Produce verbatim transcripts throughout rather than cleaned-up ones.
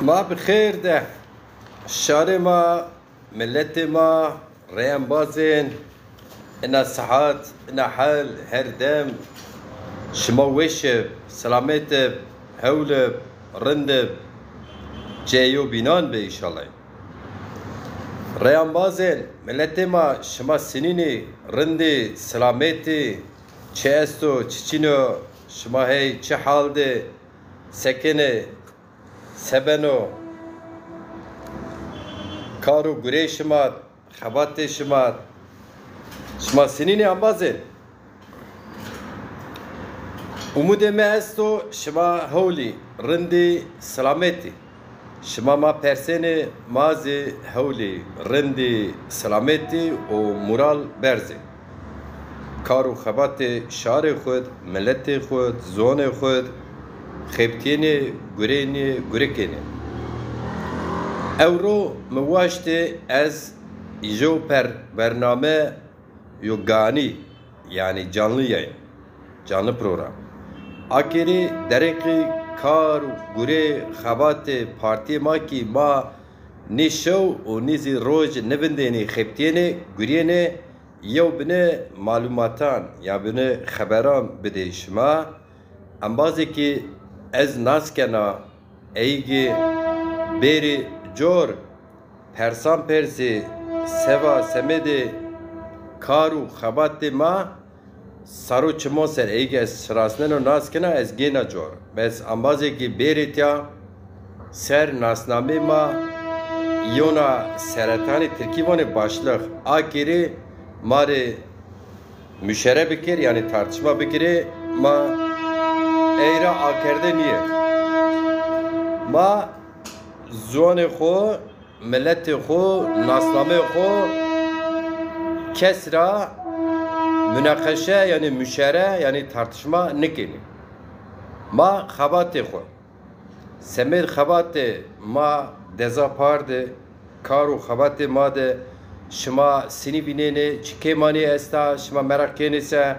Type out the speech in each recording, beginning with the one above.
Ma bi xêr de. Şarê ma, miletê ma, rê embazên, ina sihat, ina hel, her dem şima weş ib, selamet ib, hewl ib, rind ib, cê yew bînan bi înşallah. Rê embazên, miletê ma, şima sinînî, rindî, selametî, çi esto, çi çin o, şima hey çi hal de, se kenê, se beno, kar û gureyê şima, xebatê şima, şima sinînî embazên. Umudê mi esto şima hewlî, rindî, selametî. Şima ma persenê, ma zî hewlî, rindî, selametî û mural berzê. Kar û xebatê şarê xwu d, miletê xwu d, zonê xwu d xebitîyenê, gurênê, gure kenê. Ewro mi waştê ez îjo per bername yo ganî, yanî canlı yayın, canlı program. Akerî dereqî kar û gurê xebatê partîyê ma kî ma nî şew û nî zî roj nivindênî, xebitîyenê, gurîyenê, yew bine malûmatan ya bine xeberan bidê şima. Embazê kî ez nas kena, ey kî bêrî cor persan persî, seva semedê kar û xebatê ma, saro çimon ser, ey kî ez şinasneno, nas kena, ez gêna cor. Bes embazê kî bêrê tîya ser nasnameyê ma, yona seretanî, tirkî vanê başlık, akerî ma rê muşere bikir, yanî tartışma bikirê, ma ey ra akerde nîyê. Ma ziwanê xwu, miletê xwu, nasnameyê xwu kes ra munaqeşe, yanî muşere, yanî tartışma nikenî. Ma xebatê xwu, semêd xebatê ma deza par de, kar û xebatê ma de şima sinî vînenê, çi kêmanî esta, şima meraq kenê se.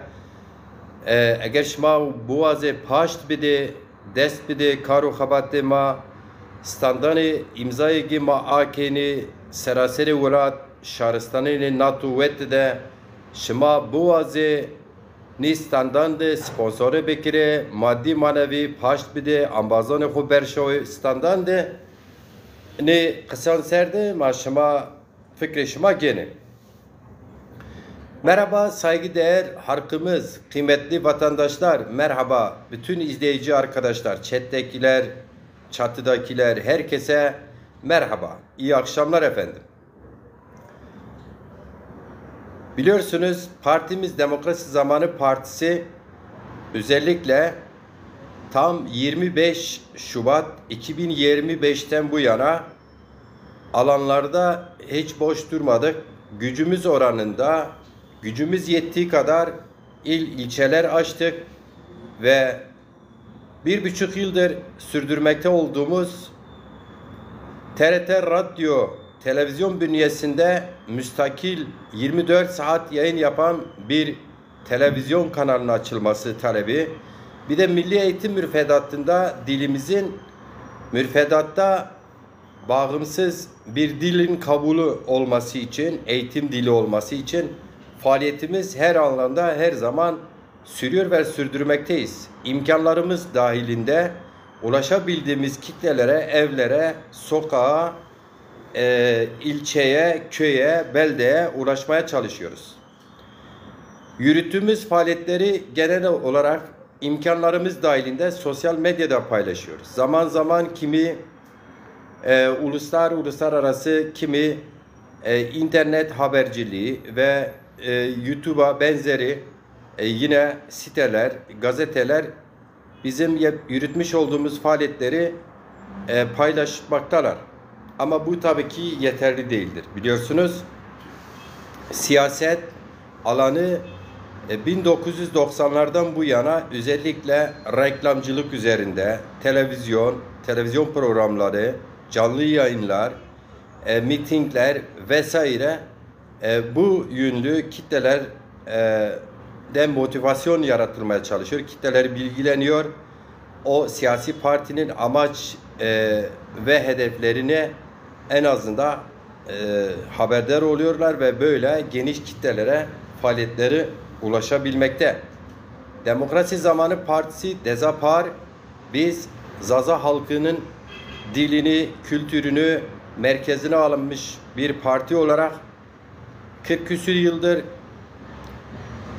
E, eger şima biwazê paşt bidê, dest bidê kar û xebatê ma, standanê îmzayê kî ma akenî, seraserê welat, şaristanênê nato wet de şima biwazê, nî standan de sponsore bikirê, madî manevî paşt bidê, embazanê xwu berşawê standan de. Nê qisan ser de ma şima fikrê şima gênê. Merhaba saygıdeğer halkımız, kıymetli vatandaşlar, merhaba bütün izleyici arkadaşlar, chat'tekiler, çatıdakiler, herkese merhaba. İyi akşamlar efendim. Biliyorsunuz, partimiz Demokrasi Zamanı Partisi özellikle tam yirmi beş Şubat iki bin yirmi beşten bu yana alanlarda hiç boş durmadık. Gücümüz oranında, gücümüz yettiği kadar il ilçeler açtık ve bir buçuk yıldır sürdürmekte olduğumuz T R T Radyo Televizyon bünyesinde müstakil yirmi dört saat yayın yapan bir televizyon kanalının açılması talebi, bir de milli eğitim müfredatında dilimizin müfredatta bağımsız bir dilin kabulü olması için, eğitim dili olması için faaliyetimiz her alanda her zaman sürüyor ve sürdürmekteyiz. İmkanlarımız dahilinde ulaşabildiğimiz kitlelere, evlere, sokağa, e, ilçeye, köye, beldeye ulaşmaya çalışıyoruz. Yürüttüğümüz faaliyetleri genel olarak imkanlarımız dahilinde sosyal medyada paylaşıyoruz. Zaman zaman kimi, e, uluslar-, uluslararası, kimi, e, internet haberciliği ve, e, YouTube'a benzeri, e, yine siteler, gazeteler bizim yap-, yürütmüş olduğumuz faaliyetleri, e, paylaşmaktalar. Ama bu tabii ki yeterli değildir. Biliyorsunuz, siyaset alanı, e, bin dokuz yüz doksanlardan bu yana özellikle reklamcılık üzerinde, televizyon, televizyon programları, canlı yayınlar, e, mitingler vesaire, e, bu yönlü kitleler, e, de motivasyon yaratılmaya çalışıyor. Kitleler bilgileniyor. O siyasi partinin amaç e, ve hedeflerini en azından e, haberdar oluyorlar ve böyle geniş kitlelere faaliyetleri ulaşabilmekte. Demokrasi Zamanı Partisi, DEZA PAR, biz Zaza halkının dilini, kültürünü merkezine alınmış bir parti olarak kırk küsür yıldır,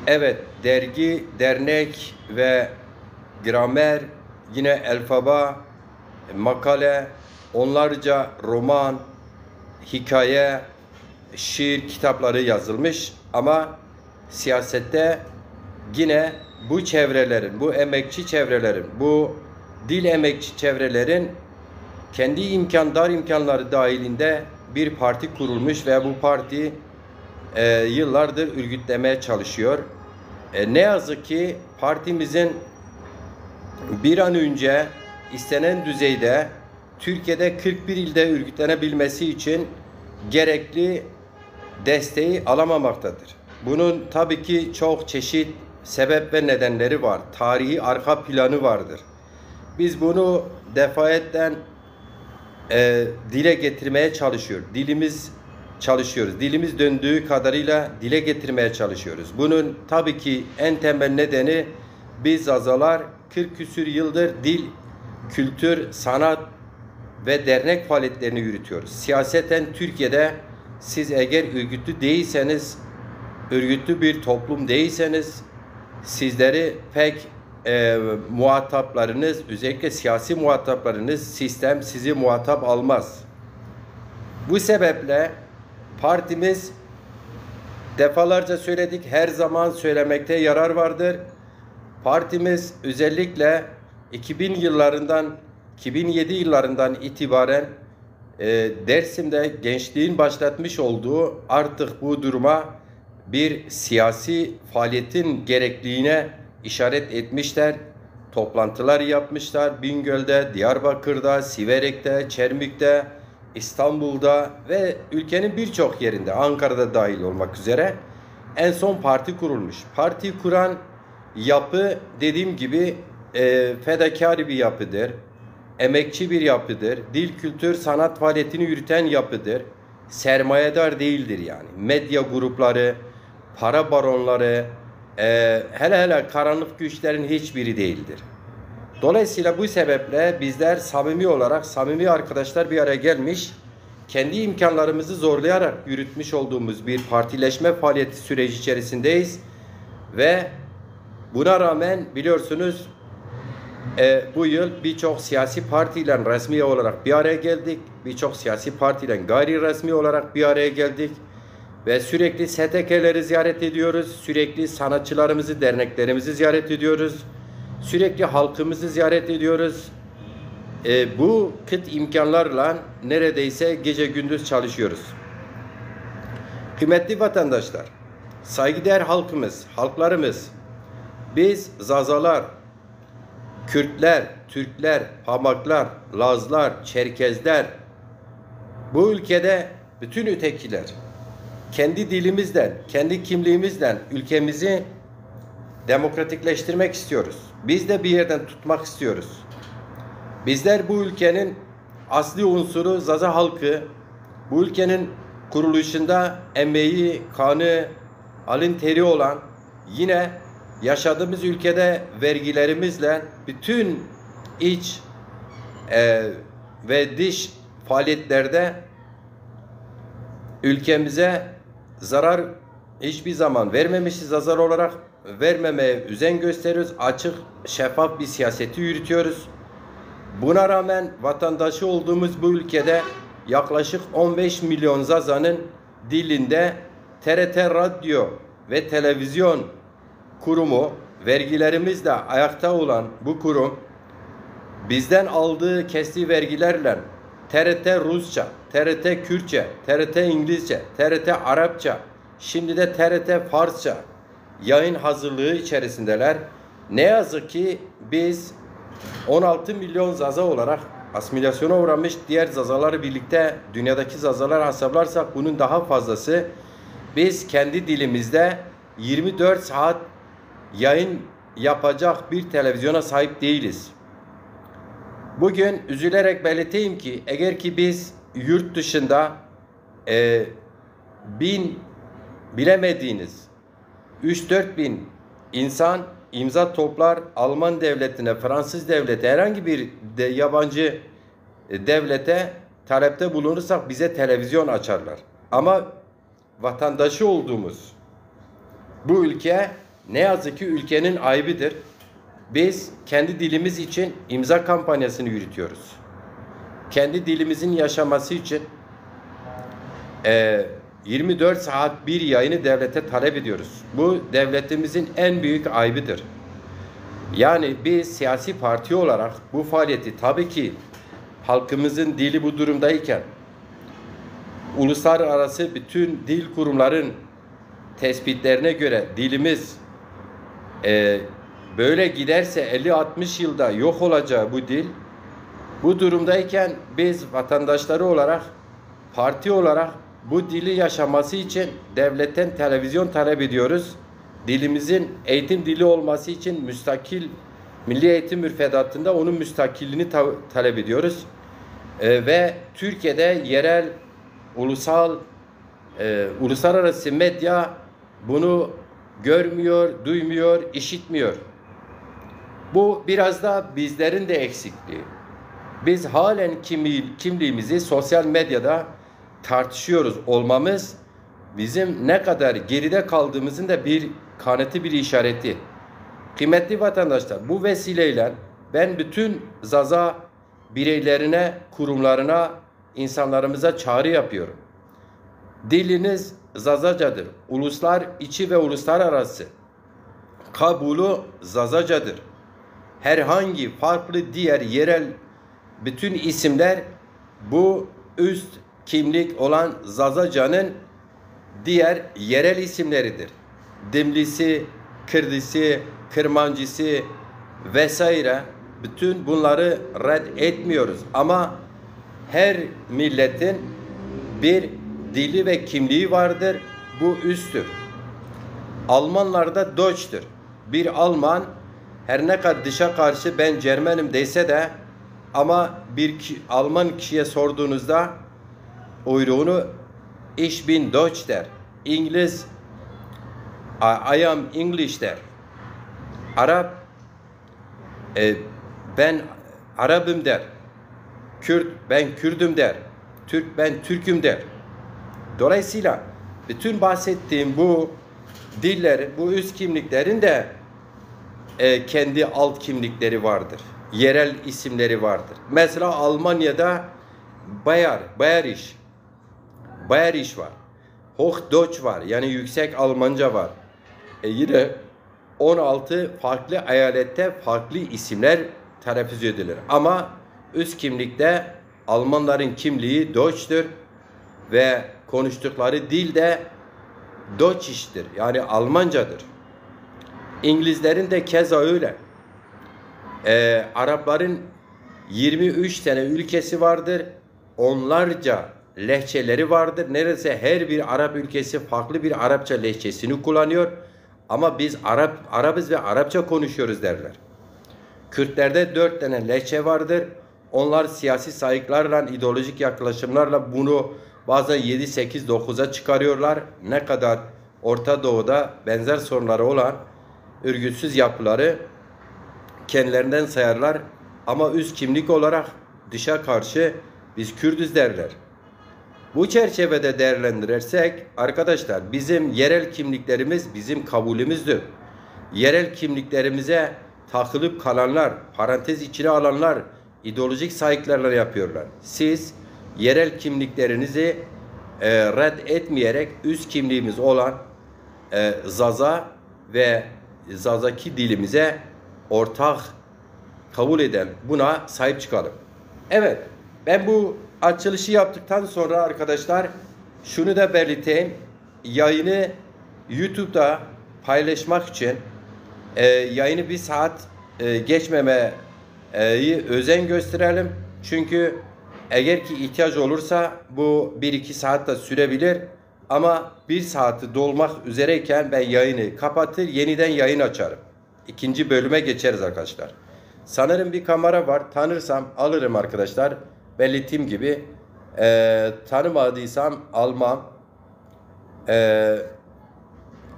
evet, dergi, dernek ve gramer, yine alfabe, makale, onlarca roman, hikaye, şiir kitapları yazılmış ama siyasette yine bu çevrelerin, bu emekçi çevrelerin, bu dil emekçi çevrelerin kendi imkan, dar imkanları dahilinde bir parti kurulmuş ve bu parti e, yıllardır örgütlemeye çalışıyor. E, ne yazık ki partimizin bir an önce istenen düzeyde Türkiye'de kırk bir ilde örgütlenebilmesi için gerekli desteği alamamaktadır. Bunun tabii ki çok çeşit sebep ve nedenleri var. Tarihi arka planı vardır. Biz bunu defayetten e, dile getirmeye çalışıyor. Dilimiz çalışıyoruz. Dilimiz döndüğü kadarıyla dile getirmeye çalışıyoruz. Bunun tabii ki en temel nedeni biz Zazalar kırk küsür yıldır dil, kültür, sanat ve dernek faaliyetlerini yürütüyoruz. Siyaseten Türkiye'de siz eğer örgütlü değilseniz, örgütlü bir toplum değilseniz sizleri pek e, muhataplarınız, özellikle siyasi muhataplarınız, sistem sizi muhatap almaz. Bu sebeple partimiz, defalarca söyledik, her zaman söylemekte yarar vardır. Partimiz özellikle iki bin yıllarından, iki bin yedi yıllarından itibaren e, Dersim'de gençliğin başlatmış olduğu artık bu duruma bir siyasi faaliyetin gerekliliğine işaret etmişler. Toplantılar yapmışlar. Bingöl'de, Diyarbakır'da, Siverek'te, Çermik'te, İstanbul'da ve ülkenin birçok yerinde, Ankara'da dahil olmak üzere en son parti kurulmuş. Parti kuran yapı, dediğim gibi, e, fedakar bir yapıdır, emekçi bir yapıdır, dil, kültür, sanat faaliyetini yürüten yapıdır, sermayedar değildir yani. Medya grupları, para baronları, e, hele hele karanlık güçlerin hiçbiri değildir. Dolayısıyla bu sebeple bizler samimi olarak, samimi arkadaşlar bir araya gelmiş, kendi imkanlarımızı zorlayarak yürütmüş olduğumuz bir partileşme faaliyeti süreci içerisindeyiz ve buna rağmen biliyorsunuz, e, bu yıl birçok siyasi partiyle resmi olarak bir araya geldik. Birçok siyasi partiyle gayri resmi olarak bir araya geldik. Ve sürekli S T K'leri ziyaret ediyoruz. Sürekli sanatçılarımızı, derneklerimizi ziyaret ediyoruz. Sürekli halkımızı ziyaret ediyoruz. E, bu kıt imkanlarla neredeyse gece gündüz çalışıyoruz. Kıymetli vatandaşlar, saygıdeğer halkımız, halklarımız, biz Zazalar, Kürtler, Türkler, Hamaklar, Lazlar, Çerkezler, bu ülkede bütün ötekiler kendi dilimizden, kendi kimliğimizden ülkemizi demokratikleştirmek istiyoruz. Biz de bir yerden tutmak istiyoruz. Bizler bu ülkenin asli unsuru Zaza halkı, bu ülkenin kuruluşunda emeği, kanı, alın teri olan, yine yaşadığımız ülkede vergilerimizle bütün iç, e, ve dış faaliyetlerde ülkemize zarar hiçbir zaman vermemişiz, Zazalar olarak vermemeye özen gösteriyoruz. Açık, şeffaf bir siyaseti yürütüyoruz. Buna rağmen vatandaşı olduğumuz bu ülkede yaklaşık on beş milyon Zaza'nın dilinde T R T Radyo ve Televizyon Kurumu, vergilerimizle ayakta olan bu kurum bizden aldığı, kestiği vergilerle T R T Rusça, T R T Kürtçe, T R T İngilizce, T R T Arapça, şimdi de T R T Farsça yayın hazırlığı içerisindeler. Ne yazık ki biz on altı milyon Zaza olarak asimilasyona uğramış, diğer Zazaları birlikte, dünyadaki Zazalar hasaplarsak bunun daha fazlası. Biz kendi dilimizde yirmi dört saat yayın yapacak bir televizyona sahip değiliz. Bugün üzülerek belirteyim ki eğer ki biz yurt dışında, e, bin, bilemediğiniz üç dört bin insan imza toplar, Alman devletine, Fransız devlete, herhangi bir de yabancı, e, devlete talepte bulunursak bize televizyon açarlar. Ama vatandaşı olduğumuz bu ülke ne yazık ki ülkenin ayıbıdır. Biz kendi dilimiz için imza kampanyasını yürütüyoruz. Kendi dilimizin yaşaması için, e, yirmi dört saat bir yayını devlete talep ediyoruz. Bu devletimizin en büyük ayıbıdır. Yani bir siyasi parti olarak bu faaliyeti tabii ki halkımızın dili bu durumdayken uluslararası bütün dil kurumların tespitlerine göre dilimiz, e, böyle giderse elli altmış yılda yok olacağı bu dil. Bu durumdayken biz vatandaşları olarak, parti olarak bu dili yaşaması için devletten televizyon talep ediyoruz. Dilimizin eğitim dili olması için müstakil, milli eğitim müfredatında onun müstakilliğini ta- talep ediyoruz. E, ve Türkiye'de yerel, ulusal, e, uluslararası medya bunu görmüyor, duymuyor, işitmiyor. Bu biraz da bizlerin de eksikliği. Biz halen kimliği- kimliğimizi sosyal medyada tartışıyoruz olmamız bizim ne kadar geride kaldığımızın da bir kanıtı, bir işareti. Kıymetli vatandaşlar, bu vesileyle ben bütün Zaza bireylerine, kurumlarına, insanlarımıza çağrı yapıyorum. Diliniz Zazacadır. Uluslar içi ve uluslararası kabulü Zazacadır. Herhangi farklı diğer yerel bütün isimler bu üst kimlik olan Zazacanın diğer yerel isimleridir. Dimlisi, Kırdisi, Kırmancısı vesaire, bütün bunları red etmiyoruz. Ama her milletin bir dili ve kimliği vardır. Bu üsttür. Almanlarda Deutsch'tür. Bir Alman her ne kadar dışa karşı ben Cermenim dese de ama bir ki- Alman kişiye sorduğunuzda oyruğunu Ich bin Deutsch der. İngiliz I, I am English der. Arap e, ben Arabım der. Kürt ben Kürdüm der. Türk ben Türküm der. Dolayısıyla bütün bahsettiğim bu dillerin, bu üst kimliklerin de e, kendi alt kimlikleri vardır. Yerel isimleri vardır. Mesela Almanya'da Bayer, Bayerisch, Bayerisch var. Hochdeutsch var. Yani yüksek Almanca var. E, yine on altı farklı eyalette farklı isimler telaffuz edilir. Ama üst kimlikte Almanların kimliği Deutsch'tür ve konuştukları dil de Deutsch'tir, yani Almancadır. İngilizlerin de keza öyle. Ee, Arapların yirmi üç tane ülkesi vardır, onlarca lehçeleri vardır. Neredeyse her bir Arap ülkesi farklı bir Arapça lehçesini kullanıyor. Ama biz Arap, Arabız ve Arapça konuşuyoruz derler. Kürtlerde dört tane lehçe vardır. Onlar siyasi sayıklarla, ideolojik yaklaşımlarla bunu bazen yedi, sekiz, dokuza çıkarıyorlar. Ne kadar Orta Doğu'da benzer sorunları olan örgütsüz yapıları kendilerinden sayarlar. Ama üst kimlik olarak dışa karşı biz Kürdüz derler. Bu çerçevede değerlendirirsek, arkadaşlar, bizim yerel kimliklerimiz bizim kabulümüzdür. Yerel kimliklerimize takılıp kalanlar, parantez içine alanlar ideolojik sayıklarla yapıyorlar. Siz yerel kimliklerinizi, e, red etmeyerek üst kimliğimiz olan, e, Zaza ve Zazaki dilimize ortak kabul eden, buna sahip çıkalım. Evet, ben bu açılışı yaptıktan sonra arkadaşlar şunu da belirteyim. Yayını YouTube'da paylaşmak için, e, yayını bir saat, e, geçmemeye özen gösterelim. Çünkü eğer ki ihtiyaç olursa bu bir iki saat de sürebilir. Ama bir saati dolmak üzereyken ben yayını kapatır, yeniden yayın açarım. İkinci bölüme geçeriz arkadaşlar. Sanırım bir kamera var. Tanırsam alırım arkadaşlar. Belirttiğim gibi, e, tanımadıysam almam. E,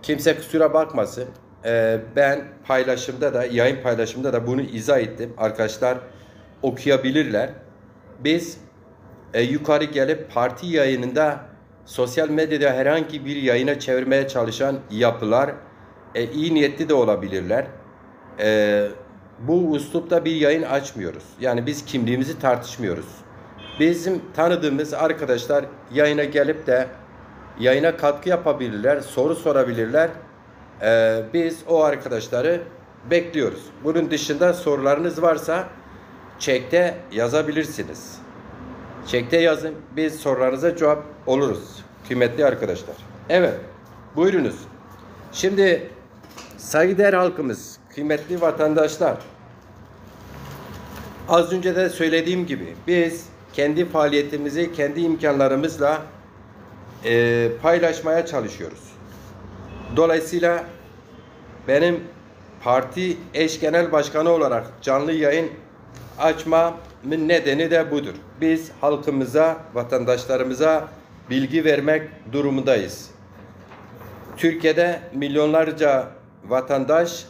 kimse kusura bakmasın. E, ben paylaşımda da, yayın paylaşımında da bunu izah ettim. Arkadaşlar okuyabilirler. Biz, e, yukarı gelip parti yayınında sosyal medyada herhangi bir yayına çevirmeye çalışan yapılar, e, iyi niyetli de olabilirler. E, bu üslupta bir yayın açmıyoruz. Yani biz kimliğimizi tartışmıyoruz. Bizim tanıdığımız arkadaşlar yayına gelip de yayına katkı yapabilirler, soru sorabilirler. E, biz o arkadaşları bekliyoruz. Bunun dışında sorularınız varsa chat'te yazabilirsiniz. Chat'te yazın, biz sorularınıza cevap oluruz kıymetli arkadaşlar. Evet, buyurunuz. Şimdi saygıdeğer halkımız, kıymetli vatandaşlar, az önce de söylediğim gibi biz kendi faaliyetimizi kendi imkanlarımızla, e, paylaşmaya çalışıyoruz. Dolayısıyla benim parti eş genel başkanı olarak canlı yayın açmamın nedeni de budur. Biz halkımıza, vatandaşlarımıza bilgi vermek durumundayız. Türkiye'de milyonlarca vatandaş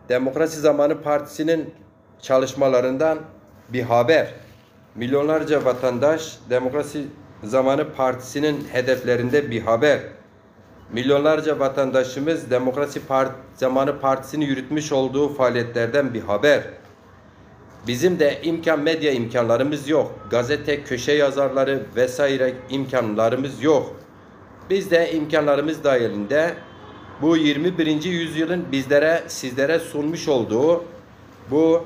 Demokrasi Zamanı Partisi'nin çalışmalarından bir haber. Milyonlarca vatandaş Demokrasi Zamanı Partisi'nin hedeflerinde bir haber. Milyonlarca vatandaşımız Demokrasi Part Zamanı Partisi'nin yürütmüş olduğu faaliyetlerden bir haber. Bizim de imkan, medya imkanlarımız yok. Gazete, köşe yazarları vesaire imkanlarımız yok. Biz de imkanlarımız dahilinde bu yirmi birinci yüzyılın bizlere, sizlere sunmuş olduğu bu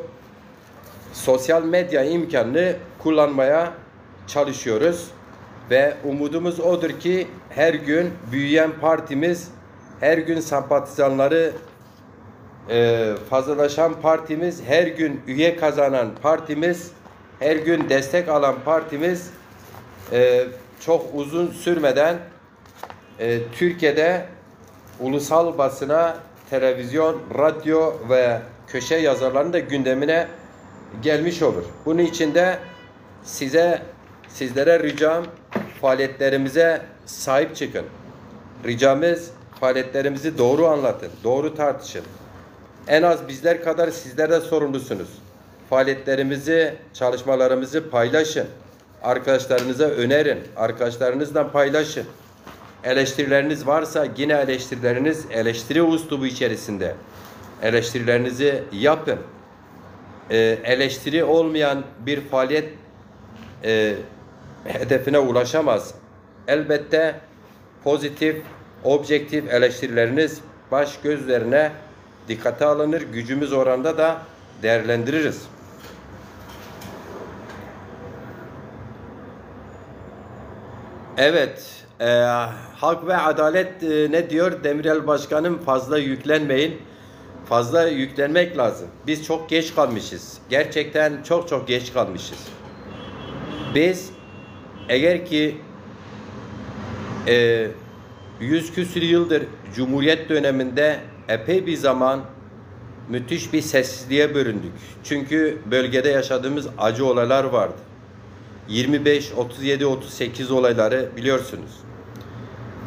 sosyal medya imkanını kullanmaya çalışıyoruz. Ve umudumuz odur ki her gün büyüyen partimiz, her gün sempatizanları, e, fazlalaşan partimiz, her gün üye kazanan partimiz, her gün destek alan partimiz, e, çok uzun sürmeden, e, Türkiye'de ulusal basına, televizyon, radyo ve köşe yazarlarının da gündemine gelmiş olur. Bunun için de size, sizlere ricam, faaliyetlerimize sahip çıkın. Ricamız, faaliyetlerimizi doğru anlatın, doğru tartışın. En az bizler kadar sizler de sorumlusunuz. Faaliyetlerimizi, çalışmalarımızı paylaşın. Arkadaşlarınıza önerin, arkadaşlarınızla paylaşın. Eleştirileriniz varsa yine eleştirileriniz, eleştiri üslubu içerisinde eleştirilerinizi yapın. E, eleştiri olmayan bir faaliyet, e, hedefine ulaşamaz. Elbette pozitif, objektif eleştirileriniz baş göz üzerine dikkate alınır, gücümüz oranında da değerlendiririz. Evet, e, Hak ve Adalet, e, ne diyor? Demirel Başkanım, fazla yüklenmeyin. Fazla yüklenmek lazım. Biz çok geç kalmışız. Gerçekten çok çok geç kalmışız. Biz eğer ki, e, yüz küsür yıldır Cumhuriyet döneminde epey bir zaman müthiş bir sessizliğe büründük. Çünkü bölgede yaşadığımız acı olaylar vardı. Yirmi beş, otuz yedi, otuz sekiz olayları biliyorsunuz.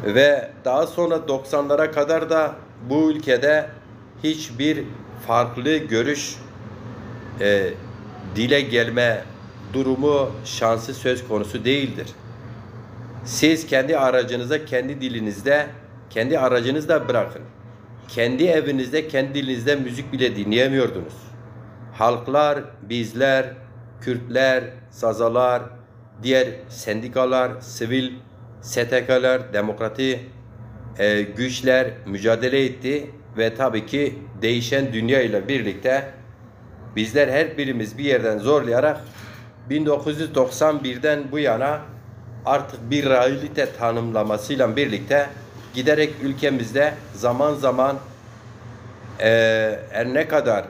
Ve daha sonra doksanlara kadar da bu ülkede hiçbir farklı görüş, e, dile gelme durumu, şansı söz konusu değildir. Siz kendi aracınıza, kendi dilinizde, kendi aracınızda bırakın. Kendi evinizde, kendi dilinizde müzik bile dinleyemiyordunuz. Halklar, bizler, Kürtler, Zazalar, diğer sendikalar, sivil S T K'lar, demokratik, e, güçler mücadele etti ve tabii ki değişen dünya ile birlikte bizler her birimiz bir yerden zorlayarak bin dokuz yüz doksan birden bu yana artık bir realite tanımlamasıyla birlikte giderek ülkemizde zaman zaman, e, her ne kadar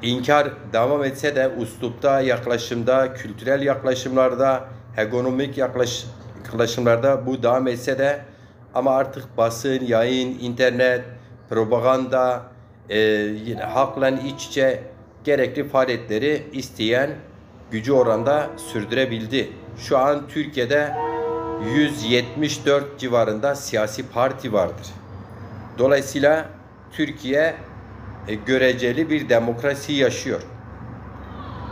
inkar devam etse de üslupta, yaklaşımda, kültürel yaklaşımlarda, hegemonik yaklaş-, yaklaşımlarda bu devam etse de ama artık basın, yayın, internet, propaganda, e, yine halkla iç içe gerekli faaliyetleri isteyen gücü oranda sürdürebildi. Şu an Türkiye'de yüz yetmiş dört civarında siyasi parti vardır. Dolayısıyla Türkiye, e, göreceli bir demokrasi yaşıyor.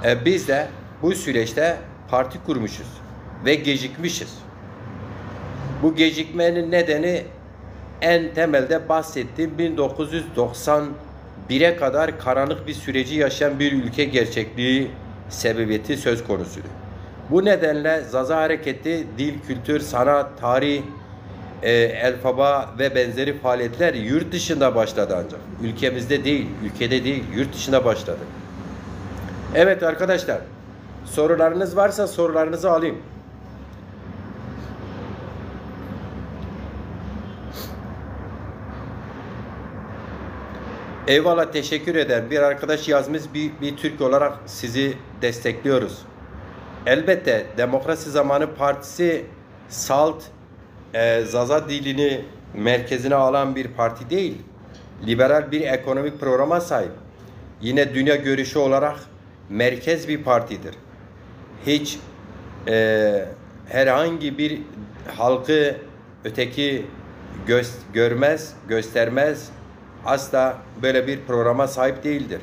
E, biz de bu süreçte parti kurmuşuz ve gecikmişiz. Bu gecikmenin nedeni en temelde bahsettiğim bin dokuz yüz doksan bire kadar karanlık bir süreci yaşayan bir ülke gerçekliği sebebiyeti söz konusuydu. Bu nedenle Zaza hareketi dil, kültür, sanat, tarih, e, elfaba ve benzeri faaliyetler yurt dışında başladı ancak. Ülkemizde değil, ülkede değil, yurt dışında başladı. Evet arkadaşlar, sorularınız varsa sorularınızı alayım. Eyvallah, teşekkür ederim. Bir arkadaş yazmış, bir, bir Türk olarak sizi destekliyoruz. Elbette Demokrasi Zamanı Partisi SALT, e, Zaza dilini merkezine alan bir parti değil. Liberal bir ekonomik programa sahip. Yine dünya görüşü olarak merkez bir partidir. Hiç, e, herhangi bir halkı öteki göz-, görmez, göstermez, asla böyle bir programa sahip değildir.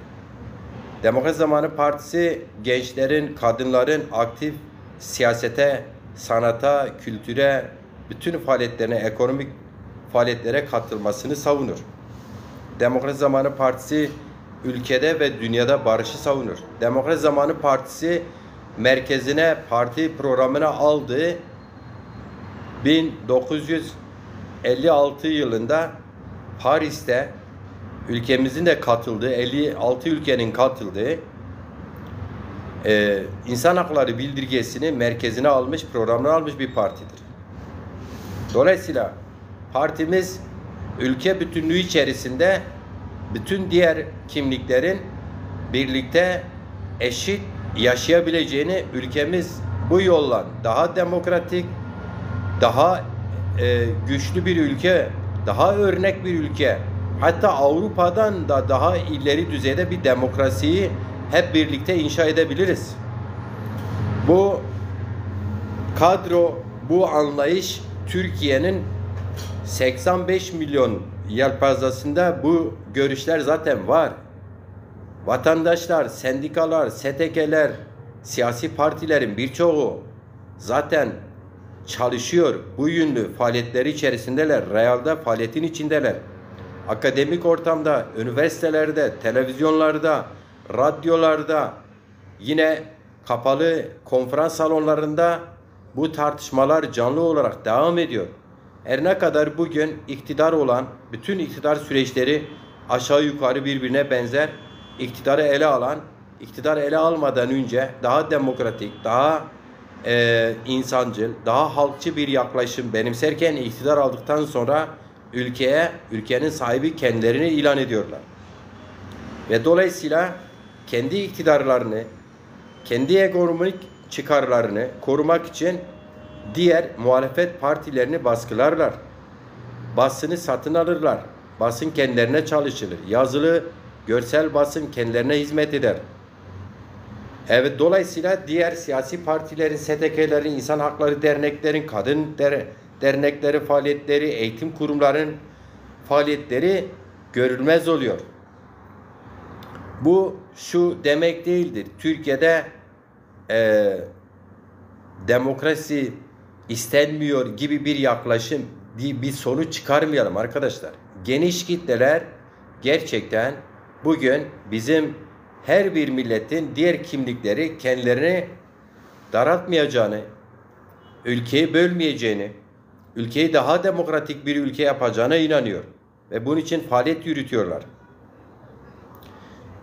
Demokrat Zamanı Partisi gençlerin, kadınların aktif siyasete, sanata, kültüre, bütün faaliyetlerine, ekonomik faaliyetlere katılmasını savunur. Demokrat Zamanı Partisi ülkede ve dünyada barışı savunur. Demokrat Zamanı Partisi merkezine parti programına aldığı bin dokuz yüz elli altı yılında Paris'te ülkemizin de katıldığı, elli altı ülkenin katıldığı, e, insan hakları bildirgesini merkezine almış, programına almış bir partidir. Dolayısıyla partimiz ülke bütünlüğü içerisinde bütün diğer kimliklerin birlikte eşit yaşayabileceğini, ülkemiz bu yoldan daha demokratik, daha, e, güçlü bir ülke, daha örnek bir ülke, hatta Avrupa'dan da daha ileri düzeyde bir demokrasiyi hep birlikte inşa edebiliriz. Bu kadro, bu anlayış Türkiye'nin seksen beş milyon yelpazesinde bu görüşler zaten var. Vatandaşlar, sendikalar, S T K'ler, siyasi partilerin birçoğu zaten çalışıyor. Bu yönlü faaliyetleri içerisindeler, realde faaliyetin içindeler. Akademik ortamda, üniversitelerde, televizyonlarda, radyolarda, yine kapalı konferans salonlarında bu tartışmalar canlı olarak devam ediyor. Her ne kadar bugün iktidar olan, bütün iktidar süreçleri aşağı yukarı birbirine benzer, iktidarı ele alan, iktidar ele almadan önce daha demokratik, daha, e, insancıl, daha halkçı bir yaklaşım benimserken iktidar aldıktan sonra ülkeye, ülkenin sahibi kendilerini ilan ediyorlar. Ve dolayısıyla kendi iktidarlarını, kendi ekonomik çıkarlarını korumak için diğer muhalefet partilerini baskılarlar. Basını satın alırlar. Basın kendilerine çalışılır. Yazılı, görsel basın kendilerine hizmet eder. Evet, dolayısıyla diğer siyasi partilerin, S T K'lerin, insan hakları derneklerin, kadın der-, dernekleri faaliyetleri, eğitim kurumların faaliyetleri görülmez oluyor. Bu şu demek değildir. Türkiye'de, e, demokrasi istenmiyor gibi bir yaklaşım, bir, bir sonuç çıkarmayalım arkadaşlar. Geniş kitleler gerçekten bugün bizim her bir milletin diğer kimlikleri kendilerini daraltmayacağını, ülkeyi bölmeyeceğini, ülkeyi daha demokratik bir ülke yapacağına inanıyor. Ve bunun için faaliyet yürütüyorlar.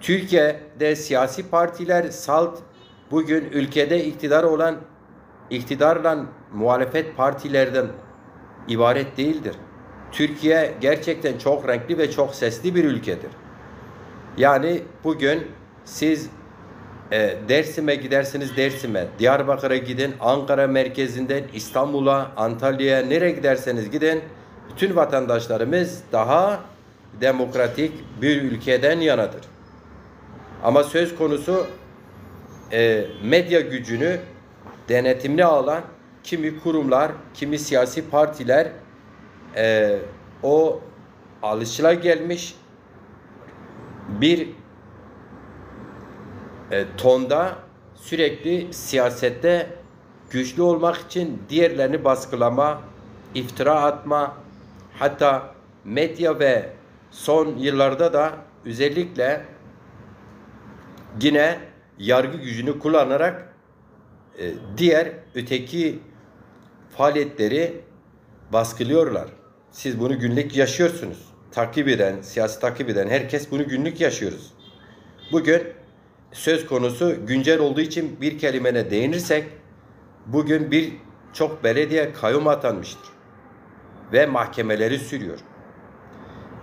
Türkiye'de siyasi partiler, SALT bugün ülkede iktidar olan, iktidarla muhalefet partilerden ibaret değildir. Türkiye gerçekten çok renkli ve çok sesli bir ülkedir. Yani bugün siz, e, Dersim'e gidersiniz, Dersim'e, Diyarbakır'a gidin, Ankara merkezinden İstanbul'a, Antalya'ya, nereye giderseniz gidin, bütün vatandaşlarımız daha demokratik bir ülkeden yanadır. Ama söz konusu e, medya gücünü denetimine alan kimi kurumlar, kimi siyasi partiler e, o alışılagelmiş bir e, tonda sürekli siyasette güçlü olmak için diğerlerini baskılama, iftira atma, hatta medya ve son yıllarda da özellikle yine yargı gücünü kullanarak e, diğer öteki faaliyetleri baskılıyorlar. Siz bunu günlük yaşıyorsunuz. Takip eden, siyasi takip eden herkes bunu günlük yaşıyoruz. Bugün söz konusu güncel olduğu için bir kelimene değinirsek, bugün birçok belediye kayyum atanmıştır ve mahkemeleri sürüyor.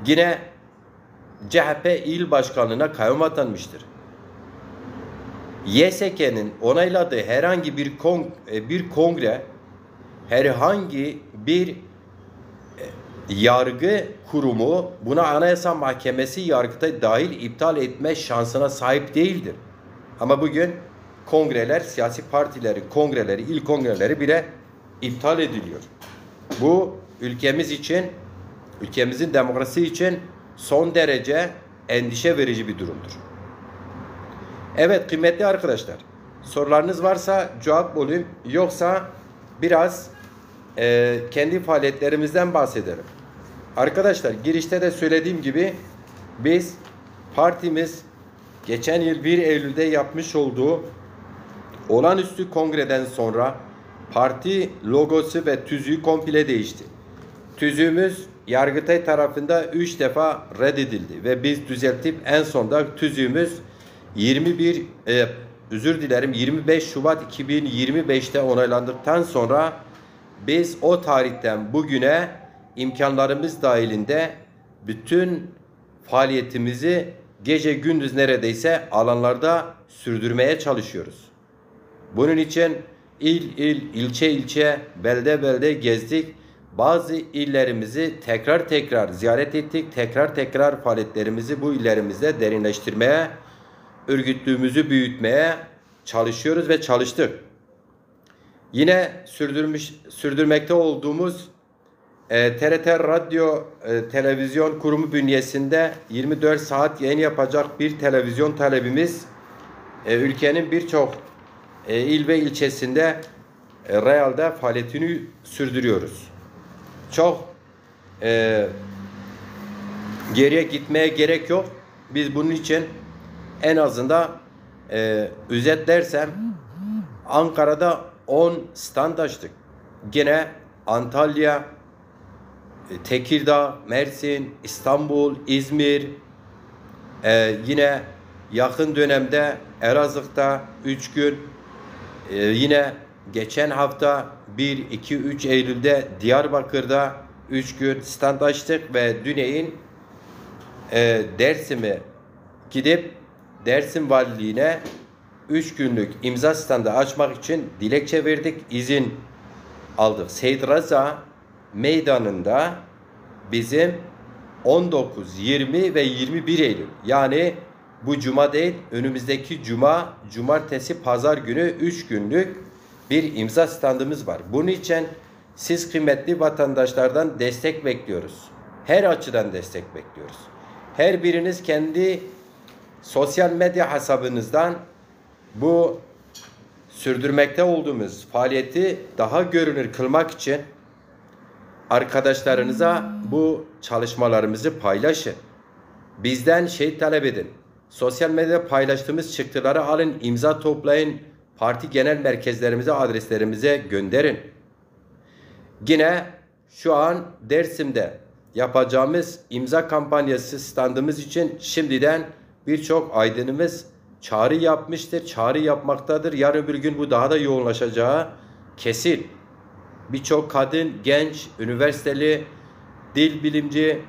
Yine C H P il başkanlığına kayyum atanmıştır. Y S K'nin onayladığı herhangi bir kon- e, bir kongre, herhangi bir e, yargı kurumu, buna Anayasa Mahkemesi, Yargıtay dahil, iptal etme şansına sahip değildir. Ama bugün kongreler, siyasi partilerin kongreleri, il kongreleri bile iptal ediliyor. Bu ülkemiz için, ülkemizin demokrasi için son derece endişe verici bir durumdur. Evet, kıymetli arkadaşlar, sorularınız varsa cevap olayım, yoksa biraz e, kendi faaliyetlerimizden bahsedelim. Arkadaşlar, girişte de söylediğim gibi biz, partimiz geçen yıl bir Eylül'de yapmış olduğu olağanüstü kongreden sonra parti logosu ve tüzüğü komple değişti. Tüzüğümüz Yargıtay tarafında üç defa reddedildi ve biz düzeltip en sonda tüzüğümüz yirmi bir, e, özür dilerim, yirmi beş Şubat iki bin yirmi beşte onaylandıktan sonra biz o tarihten bugüne imkanlarımız dahilinde bütün faaliyetimizi gece gündüz neredeyse alanlarda sürdürmeye çalışıyoruz. Bunun için il il, ilçe ilçe, belde belde gezdik. Bazı illerimizi tekrar tekrar ziyaret ettik. Tekrar tekrar faaliyetlerimizi bu illerimizde derinleştirmeye, örgütlüğümüzü büyütmeye çalışıyoruz ve çalıştık. Yine sürdürmüş, sürdürmekte olduğumuz e, T R T Radyo e, Televizyon Kurumu bünyesinde yirmi dört saat yayın yapacak bir televizyon talebimiz. E, ülkenin birçok e, il ve ilçesinde e, realde faaliyetini sürdürüyoruz. Çok e, geriye gitmeye gerek yok. Biz bunun için en azından e, özetlersem Ankara'da on stand açtık. Gene Antalya, e, Tekirdağ, Mersin, İstanbul, İzmir, e, yine yakın dönemde Elazığ'da üç gün, e, yine geçen hafta bir, iki, üç Eylül'de Diyarbakır'da üç gün stand açtık ve düneyin e, Dersim'e gidip Dersim Valiliğine üç günlük imza standı açmak için dilekçe verdik, izin aldık. Seyit Rıza Meydanı'nda bizim on dokuz, yirmi ve yirmi bir Eylül, yani bu cuma değil, önümüzdeki cuma, cumartesi, pazar günü üç günlük bir imza standımız var. Bunun için siz kıymetli vatandaşlardan destek bekliyoruz. Her açıdan destek bekliyoruz. Her biriniz kendi sosyal medya hesabınızdan bu sürdürmekte olduğumuz faaliyeti daha görünür kılmak için arkadaşlarınıza bu çalışmalarımızı paylaşın. Bizden şey talep edin. Sosyal medyada paylaştığımız çıktıları alın, imza toplayın, parti genel merkezlerimize, adreslerimize gönderin. Yine şu an Dersim'de yapacağımız imza kampanyası standımız için şimdiden birçok aydınımız çağrı yapmıştır, çağrı yapmaktadır. Yarın bir gün bu daha da yoğunlaşacağı kesin. Birçok kadın, genç, üniversiteli, dil bilimci,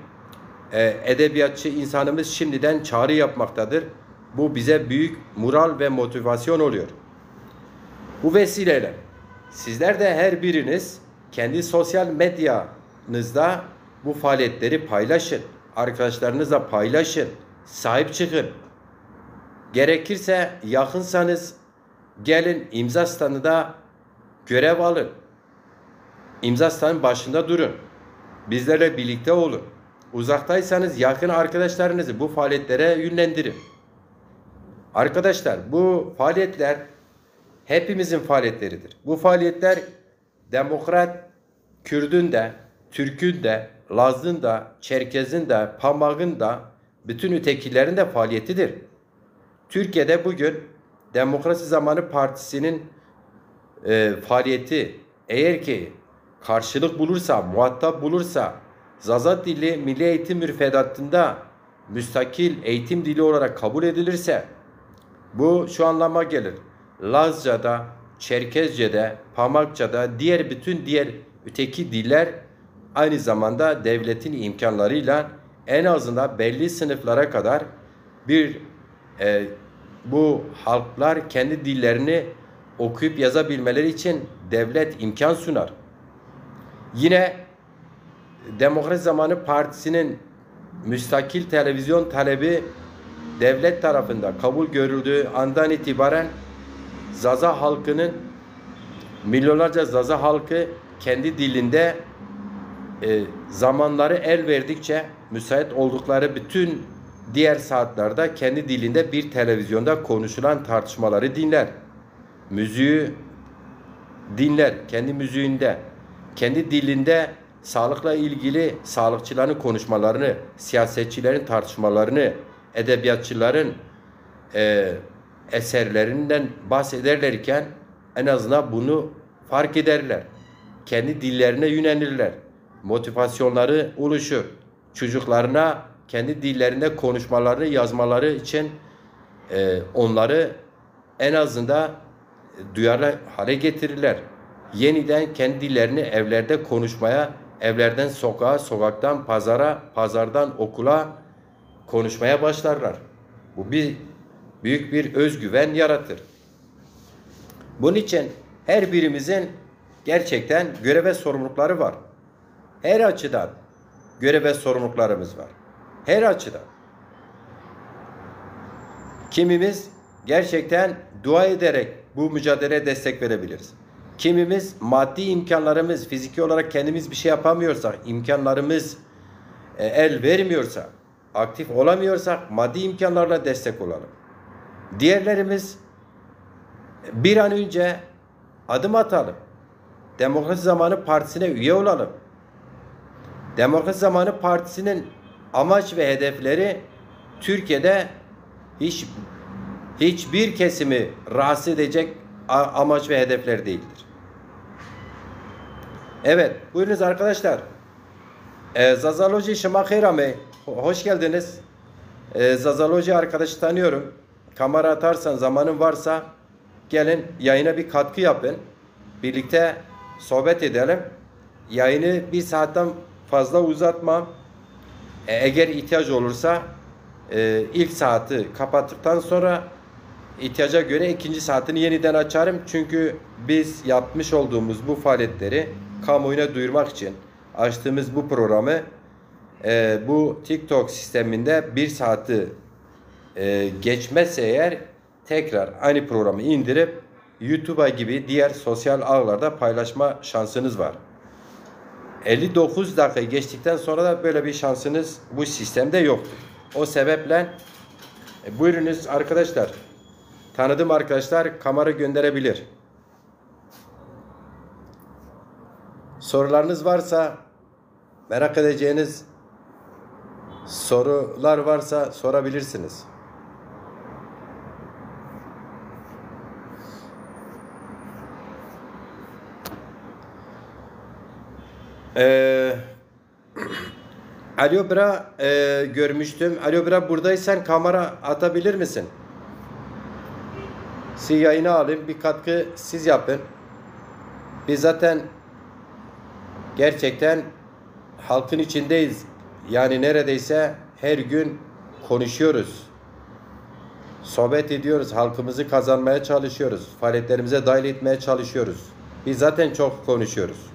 e, edebiyatçı insanımız şimdiden çağrı yapmaktadır. Bu bize büyük moral ve motivasyon oluyor. Bu vesileyle sizler de her biriniz kendi sosyal medyanızda bu faaliyetleri paylaşın. Arkadaşlarınızla paylaşın. Sahip çıkın. Gerekirse yakınsanız gelin imza standında görev alın. İmza standının başında durun. Bizlerle birlikte olun. Uzaktaysanız yakın arkadaşlarınızı bu faaliyetlere yönlendirin. Arkadaşlar, bu faaliyetler hepimizin faaliyetleridir. Bu faaliyetler demokrat Kürdün de, Türk'ün de, Laz'ın da, Çerkez'in de, Pamağ'ın da, bütün ötekilerin de faaliyetidir. Türkiye'de bugün Demokrasi Zamanı Partisi'nin e, faaliyeti eğer ki karşılık bulursa, muhatap bulursa, Zaza dili milli eğitim müfredatında müstakil eğitim dili olarak kabul edilirse, bu şu anlama gelir. Lazca'da, Çerkezce'de, Pamakça'da, diğer bütün diğer öteki diller aynı zamanda devletin imkanlarıyla en azından belli sınıflara kadar bir e, bu halklar kendi dillerini okuyup yazabilmeleri için devlet imkan sunar. Yine Demokrat Zamanı Partisi'nin müstakil televizyon talebi devlet tarafından kabul görüldüğü andan itibaren Zaza halkının, milyonlarca Zaza halkı kendi dilinde e, zamanları el verdikçe müsait oldukları bütün diğer saatlerde kendi dilinde bir televizyonda konuşulan tartışmaları dinler. Müziği dinler, kendi müziğinde, kendi dilinde sağlıkla ilgili sağlıkçıların konuşmalarını, siyasetçilerin tartışmalarını, edebiyatçıların e, eserlerinden bahsederlerken en azından bunu fark ederler. Kendi dillerine yönelirler. Motivasyonları oluşur. Çocuklarına kendi dillerinde konuşmalarını yazmaları için e, onları en azından duyarlı hale getirirler. Yeniden kendi dillerini evlerde konuşmaya, evlerden sokağa, sokaktan pazara, pazardan okula konuşmaya başlarlar. Bu bir büyük bir özgüven yaratır. Bunun için her birimizin gerçekten görev ve sorumlulukları var. Her açıdan görev ve sorumluluklarımız var. Her açıdan. Kimimiz gerçekten dua ederek bu mücadeleye destek verebiliriz. Kimimiz maddi imkanlarımız, fiziki olarak kendimiz bir şey yapamıyorsak, imkanlarımız e, el vermiyorsa, aktif olamıyorsak maddi imkanlarla destek olalım. Diğerlerimiz bir an önce adım atalım. Demokrasi Zamanı Partisi'ne üye olalım. Demokrasi Zamanı Partisi'nin amaç ve hedefleri Türkiye'de hiç hiçbir kesimi rahatsız edecek a- amaç ve hedefler değildir. Evet, buyurunuz arkadaşlar. E, Zazaloji, şima xeyr amey. Ho- hoş geldiniz. E, Zazaloji arkadaşı tanıyorum. Kamera atarsan, zamanın varsa gelin yayına bir katkı yapın. Birlikte sohbet edelim. Yayını bir saatten fazla uzatma. E, eğer ihtiyaç olursa e, ilk saati kapattıktan sonra ihtiyaca göre ikinci saatini yeniden açarım. Çünkü biz yapmış olduğumuz bu faaliyetleri kamuoyuna duyurmak için açtığımız bu programı e, bu TikTok sisteminde bir saati e, geçmezse eğer tekrar aynı programı indirip YouTube'a gibi diğer sosyal ağlarda paylaşma şansınız var. Elli dokuz dakika geçtikten sonra da böyle bir şansınız bu sistemde yoktur. O sebeple e, buyurunuz arkadaşlar. Tanıdığım arkadaşlar kamera gönderebilir. Sorularınız varsa, merak edeceğiniz sorular varsa sorabilirsiniz. Ee, Alo Bira, e, görmüştüm. Alo Bira, buradaysan kamera atabilir misin? Siz yayına alayım, bir katkı siz yapın. Biz zaten gerçekten halkın içindeyiz. Yani neredeyse her gün konuşuyoruz. Sohbet ediyoruz, halkımızı kazanmaya çalışıyoruz, faaliyetlerimize dahil etmeye çalışıyoruz. Biz zaten çok konuşuyoruz.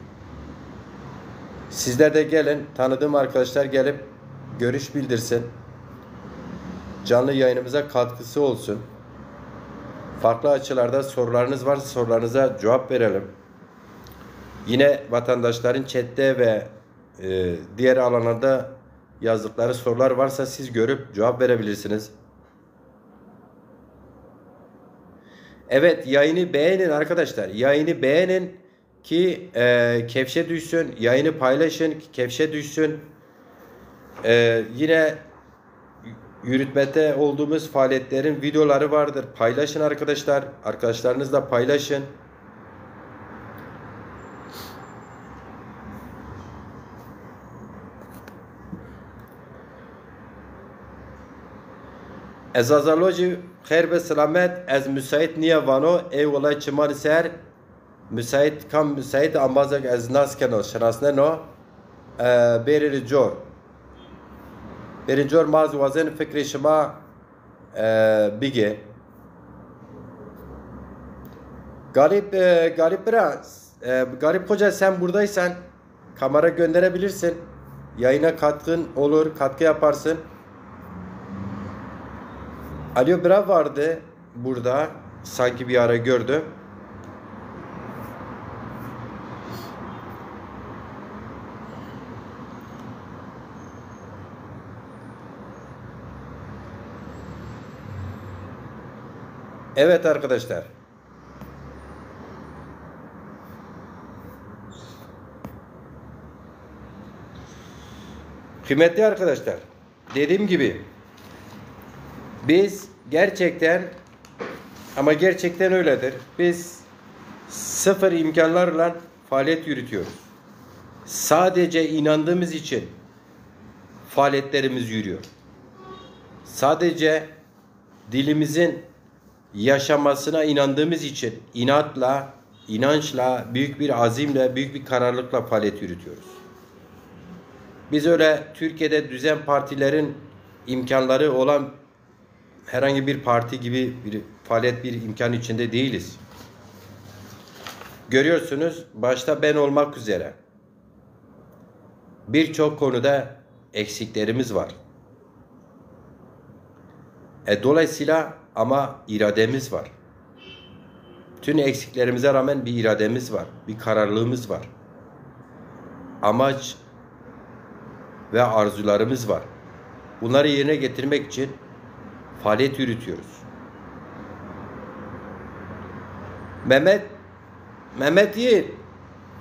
Sizler de gelin, tanıdığım arkadaşlar gelip görüş bildirsin. Canlı yayınımıza katkısı olsun. Farklı açılarda sorularınız varsa sorularınıza cevap verelim. Yine vatandaşların chatte ve e, diğer alanlarda yazdıkları sorular varsa siz görüp cevap verebilirsiniz. Evet, yayını beğenin arkadaşlar. Yayını beğenin ki e, kevşe düşsün. Yayını paylaşın ki kevşe düşsün. E, yine yürütmekte olduğumuz faaliyetlerin videoları vardır. Paylaşın arkadaşlar. Arkadaşlarınızla paylaşın. Ez Azaloji xeyr be selamet, ez müsait niye vano, ey welay çimanî ser, müsait kam müsait ambazek ez nas keno, şinasneno, e, bêrê cor. Bêrê cor ma zî wazen fikrê şima, e, bigê. Galip, e, Galip bira, e, Galip Hoca sen buradaysan, kamera gönderebilirsin. Yayına katkın olur, katkı yaparsın. Alo bira vardı burada. Sanki bir ara gördüm. Evet arkadaşlar. Kıymetli arkadaşlar, dediğim gibi biz gerçekten, ama gerçekten öyledir. Biz sıfır imkanlarla faaliyet yürütüyoruz. Sadece inandığımız için faaliyetlerimiz yürüyor. Sadece dilimizin yaşamasına inandığımız için inatla, inançla, büyük bir azimle, büyük bir kararlılıkla faaliyet yürütüyoruz. Biz öyle Türkiye'de düzen partilerin imkanları olan herhangi bir parti gibi bir faaliyet, bir imkan içinde değiliz. Görüyorsunuz, başta ben olmak üzere birçok konuda eksiklerimiz var. E, dolayısıyla ama irademiz var. Tüm eksiklerimize rağmen bir irademiz var, bir kararlılığımız var. Amaç ve arzularımız var. Bunları yerine getirmek için faaliyet yürütüyoruz. Mehmet, Mehmet Yiğit,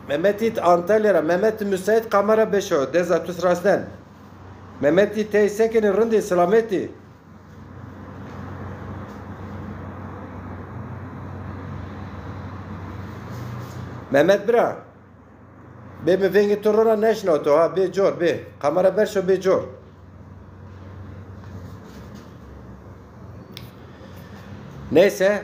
Mehmet Yiğit Antalya ra, Mehmet müsait kamera beşo, deza tu sirasnen. Mehmet Yiğit tey sekinî, rindî, selametî. Mehmet bira. Bê mi vengê to rona neşnato ha, bê cor, bê. Kamera berşo, bê cor. Neyse,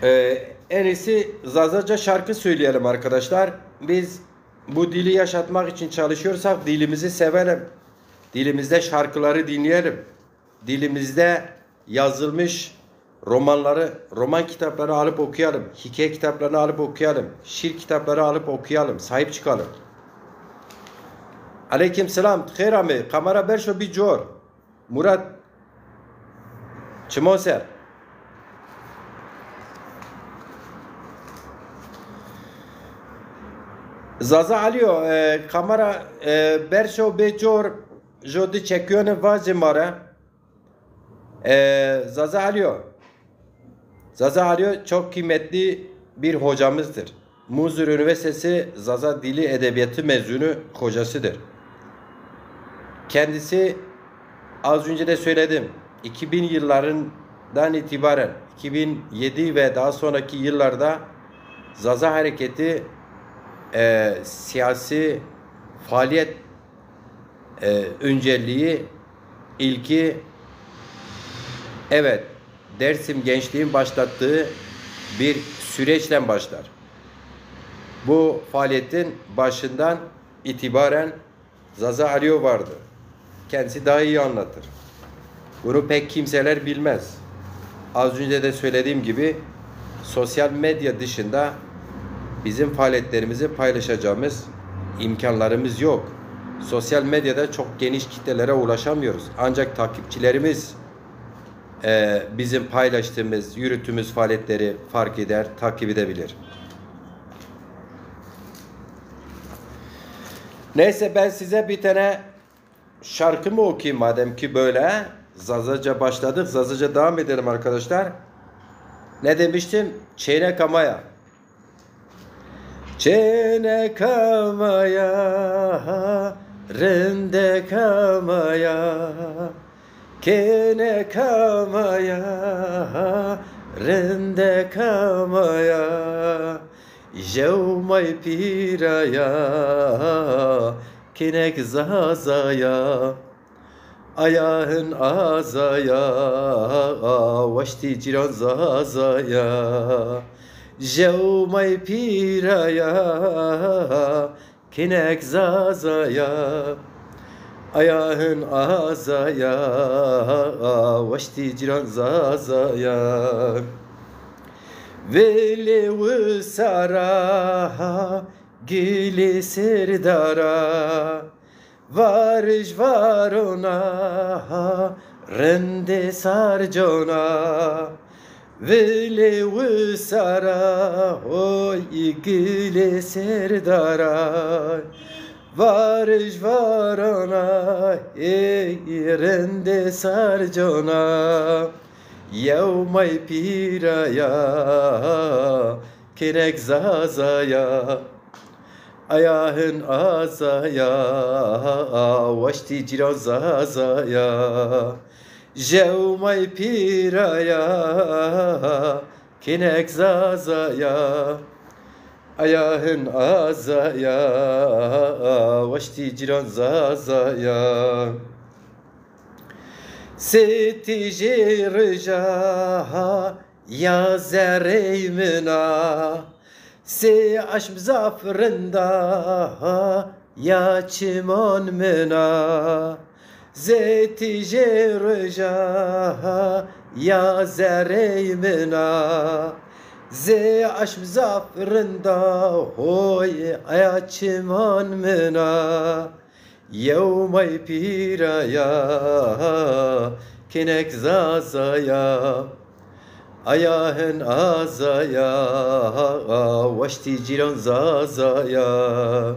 e, en iyisi Zazaca şarkı söyleyelim arkadaşlar. Biz bu dili yaşatmak için çalışıyorsak dilimizi sevelim. Dilimizde şarkıları dinleyelim. Dilimizde yazılmış romanları, roman kitapları alıp okuyalım. Hikaye kitaplarını alıp okuyalım. Şiir kitapları alıp okuyalım. Sahip çıkalım. Aleyküm selam. Xêr amê. Kamera berşo bî cor. Murat. Çimon ser. Zaza Alio, e, kamera, e, berşo bê cor, jo di çekuyone vacê ma re. Ee, Zaza Alio. Zaza Alio çok kıymetli bir hocamızdır. Munzur Üniversitesi Zaza Dili Edebiyatı mezunu hocasıdır. Kendisi, az önce de söyledim, iki bin yıllarından itibaren, iki bin yedi ve daha sonraki yıllarda Zaza Hareketi, e, siyasi faaliyet e, öncelliği, ilki, evet, Dersim gençliğin başlattığı bir süreçten başlar. Bu faaliyetin başından itibaren Zaza Alio vardı. Kendisi daha iyi anlatır. Bunu pek kimseler bilmez. Az önce de söylediğim gibi sosyal medya dışında bizim faaliyetlerimizi paylaşacağımız imkanlarımız yok. Sosyal medyada çok geniş kitlelere ulaşamıyoruz. Ancak takipçilerimiz, e, bizim paylaştığımız, yürüttüğümüz faaliyetleri fark eder, takip edebilir. Neyse, ben size bir tane şarkı mı okuyayım madem ki böyle? Zazaca başladık, Zazaca devam edelim arkadaşlar. Ne demiştim? Çêneka ma ya. Çêneka ma ya, rindeka ma ya, kêneka ma ya, rindeka ma ya. Jew may pîra ya, kênek Zaza ya. Aya hin Aza ya, waştî cîran Zaza ya. Jew may pîra ya, kênek Zaza ya. Aya hin Aza ya, waştî cîran Zaza ya. Vilê wisara, gilê sêrdara. Varij varona, rindê sarcona, vilê wisara, hoy gilê sêrdara. Varij varona, ey rindê sarcona, yew may pîra ya, kênek Zaza ya. Aya hin Aza ya, waştî cîran Zaza ya. Jew may pîra ya, kênek Zaza ya. Aya hin Aza ya, waştî cîran Zaza ya. Sê tîjê rija ya zerrey min a. Sê eşm zaf rind a, ya çiman min a. Zê tîjê roja, ya zerrey min a. Zê eşm zaf rind a, hoy, ya çiman min a. Yew may pîra ya, kênek Zaza ya. Aya hin Aza ya, waştî cîran Zaza ya.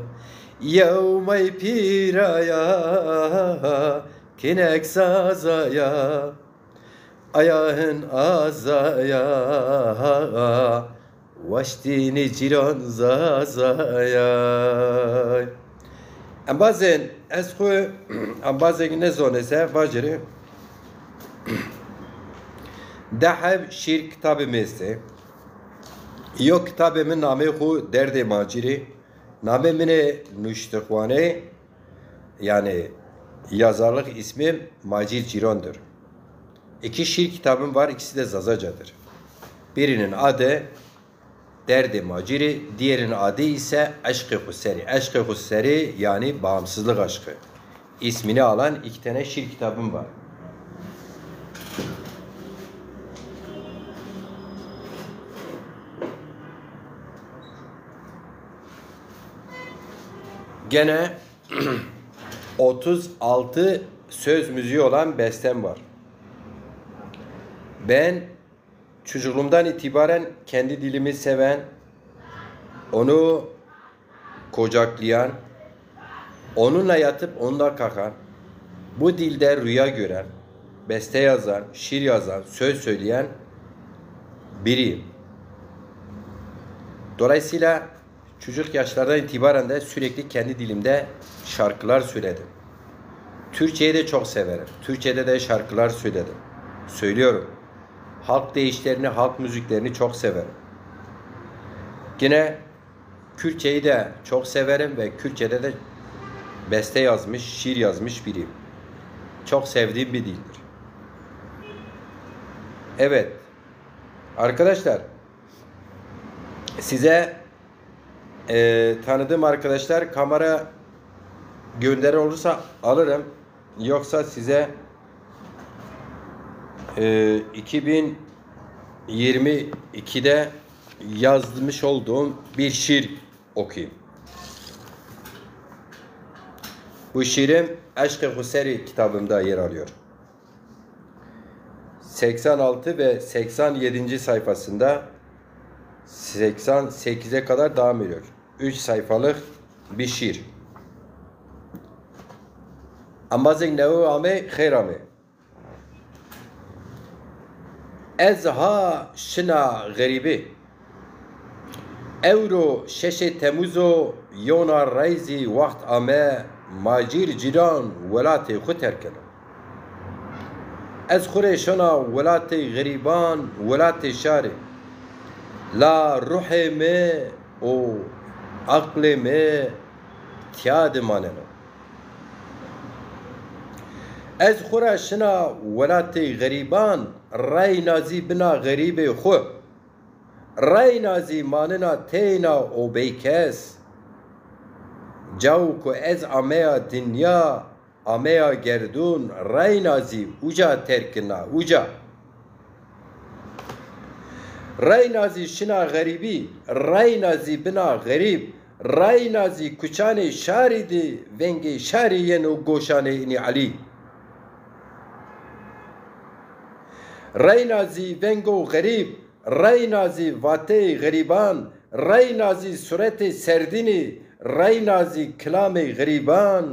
Yew may pîra ya, kênek Zaza ya. Aya hin Aza ya, waştî nê cîran Zaza ya. Embazên, ez xwu embazêk nêzonê se vajirî. De heb şîr kitabê mi estê. Yo kitabê mi namê xwu Derdê Macîrî. Namê minê nuştixwanê, yani yazarlık ismim Macir Ciron'dur. İki şiir kitabım var, ikisi de Zazacadır. Birinin adı Derdê Macîrî, diğerinin adı ise Eşqê Xuseri. Eşqê Xuseri yani bağımsızlık aşkı. İsmini alan iki tane şiir kitabım var. Gene otuz altı söz müziği olan bestem var. Ben çocukluğumdan itibaren kendi dilimi seven, onu kucaklayan, onunla yatıp onunla kalkan, bu dilde rüya gören, beste yazan, şiir yazan, söz söyleyen biriyim. Dolayısıyla çocuk yaşlardan itibaren de sürekli kendi dilimde şarkılar söyledim. Türkçeyi de çok severim. Türkçede de şarkılar söyledim. Söylüyorum. Halk deyişlerini, halk müziklerini çok severim. Yine Kürtçeyi de çok severim ve Kürtçede de beste yazmış, şiir yazmış biriyim. Çok sevdiğim bir dildir. Evet. Arkadaşlar, size, e, tanıdığım arkadaşlar kamera gönderen olursa alırım. Yoksa size, e, iki bin yirmi ikide yazmış olduğum bir şiir okuyayım. Bu şiirim Eşq-ı Huseri kitabımda yer alıyor. seksen altı ve seksen yedinci sayfasında seksen sekize kadar devam ediyor. Üç sayfalık bir şiir. Embazêk newe ame, xêr ame. Ez ha şina xerîbî. Ewro şeşê Temûz o, yewna reyzî wext ame, ma cîr cîran welatê xwu terk keno. Ez xwu rê şona welatê xerîban, welatê şarî. La ruhê mi û aqlê mi tiya de maneno. Ez xwu ra şina welatê xerîban, reyna zî bina xerîbê xwu. Reyna zî manena teyna û bêkes. Cawo ku ez ameya dinya, ameya gerdûn, reyna zî uca terkina, uca. Reyna zî şina xerîbî, reyna zî bina xerîb, reyna zî kuçanê şarî de vengê şarî yeno goşanê inî Elî. Reyna zî vengo xerîb, reyna zî vateyê xerîban, reyna zî suretê serdînî, reyna zî kilamê xerîban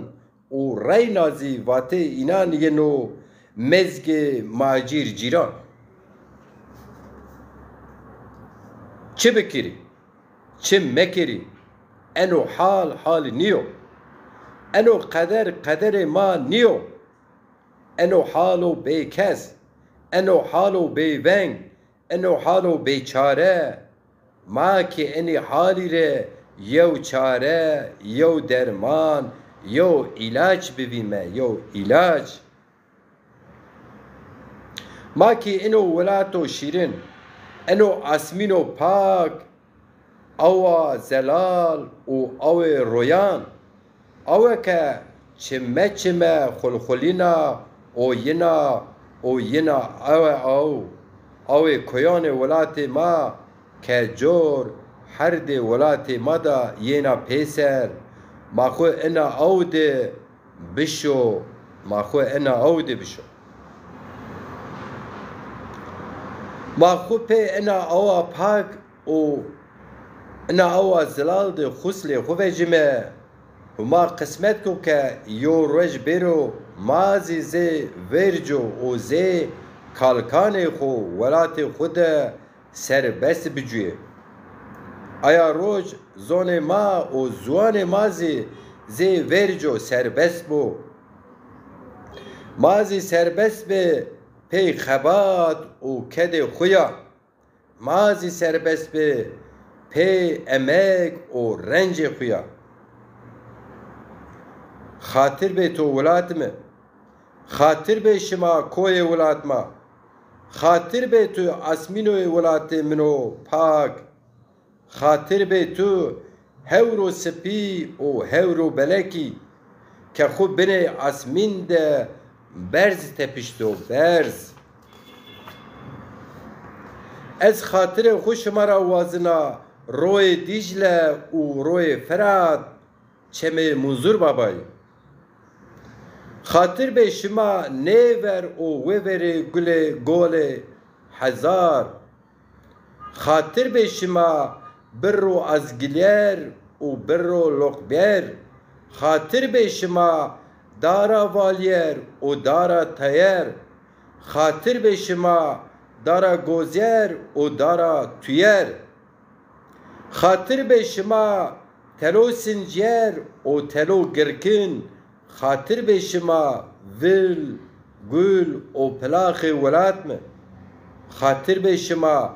û reyna zî vateyê înan yeno mezgê ma cîr cîran. Çi bikirî, çi mekerî, eno hal hal nîyo. Eno qeder qederê ma nîyo. Eno halo bêkes, eno halo bêveng, eno halo bêçare. Ma kî enî halî rê yew çare, yew derman, yew îlac bivîme, yew îlac. Ma kî ino welato şîrin, ino asmîno pak, awa zelal û awê royan, awe ke çime çime xulxulîna o yina, o yina awe aw, awê koyanê welatê ma ke cor herdê welatê ma de yêna pêser, ma xwu ina aw de bişo, ma xwu ina aw de bişo. Ma xwu pê ina awa pak û ina awa zilal de xuslê xwu vecime. Huma qismet ko ke yo ruej bêro ma zî zê verco û zê kalkanê xwu welatê xwu de serbest bicuyê. Aya roj zonê ma û ziwanê ma zî zê verco serbest bo. Ma zî serbest bê pey xebat û kedê xwu ya. Ma zî serbest bê pey emek û rencê xwu ya. Xatir bê to welat mi. Xatir bê şima koyê welat ma. Xatir bê tu asmînoyê welatê min o pak. Xatir bê tu hewro sipî û hewro belekî ke xwu binê asmîn de berz tepişto, berz. Ez xatirê xwu şima ra wazina royê Dîcle û royê Firat, çemê Munzur Babayî. Xatir bê şima nêver û wêverê gulê golê hezar. Xatir bê şima birro azgilyer û birro loqbyer. Xatir bê şima dara valyer û dara tayer. Xatir bê şima dara gozyer û dara tuyer. Xatir bê şima telo sincyer û telo girkin, xatir bê şima vil, gul û pilaxê welat mi. Xatir bê şima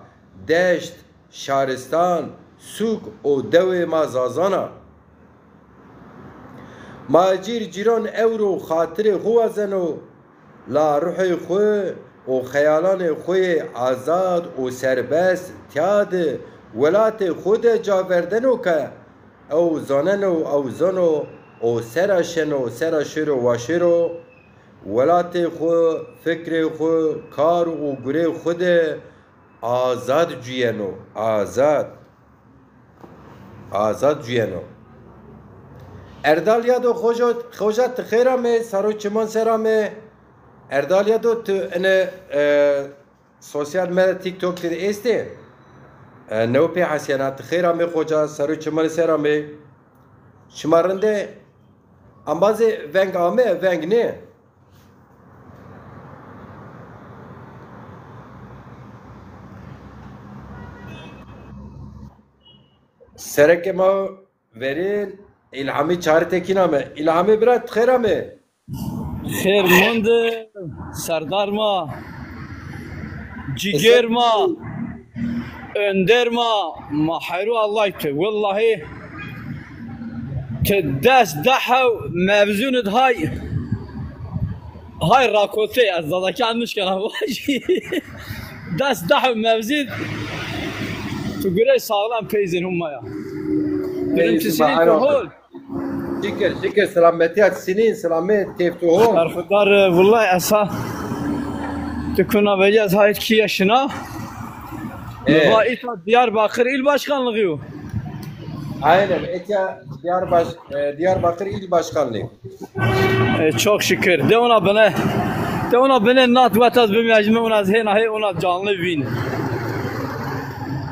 deşt, şaristan, sûk û dewê ma Zazan a. Ma cîr cîran ewro xatirê xwu wazeno, la ruhê xwu û xeyalanê xwu yê azad û serbest tiya di welatê xwu de ca verdeno ke ew zaneno, ew zano û sera şeno, sera şêro, wa şêro, welatê xwu, fikrê xwu, kar û gurê xwu de azad cuyeno, azad. Azad cuyeno. Erdal Yado, xoca, xoca ti xêr ame, saro çiman ser ame. Erdal Yado, tu ene, e, Sosyal medya TikTok de estê. E, new pê hesiyena, ti xêr amê xoca, ser û çimanê ser amê. Şima rindê, embazê veng ame, veng nê. Sereke ma verên, Îlhamî Çarî Tekîn ame. Îlhamî bira, ti xêr amê. Xêr mende, serdar ma, cîgêr ma, önder ma, ma heyru Allay tu. Wellahî, ti des dehew mevzûn id hay, hay rakotê, ez zazakî nişkena vajî. Des dehew mevzûn tu gurey sağlam peyzên huma ya. Birim ti sinî tu hol. Şikir, şikir, selametîya sinî, selamet, keyf tu hol. Berxudar, e, wulay esa tu kuna verî ez hayt kîye şina. E. Va îta Diyarbakır il başkanlığı yo. Aynen, etiya Diyarbaş, e, Diyarbakır il başkanlığı. E, çok şükür. De ona bine, de ona bine nat vat ez bimecme ona ez hêna hê ona canlı vîn.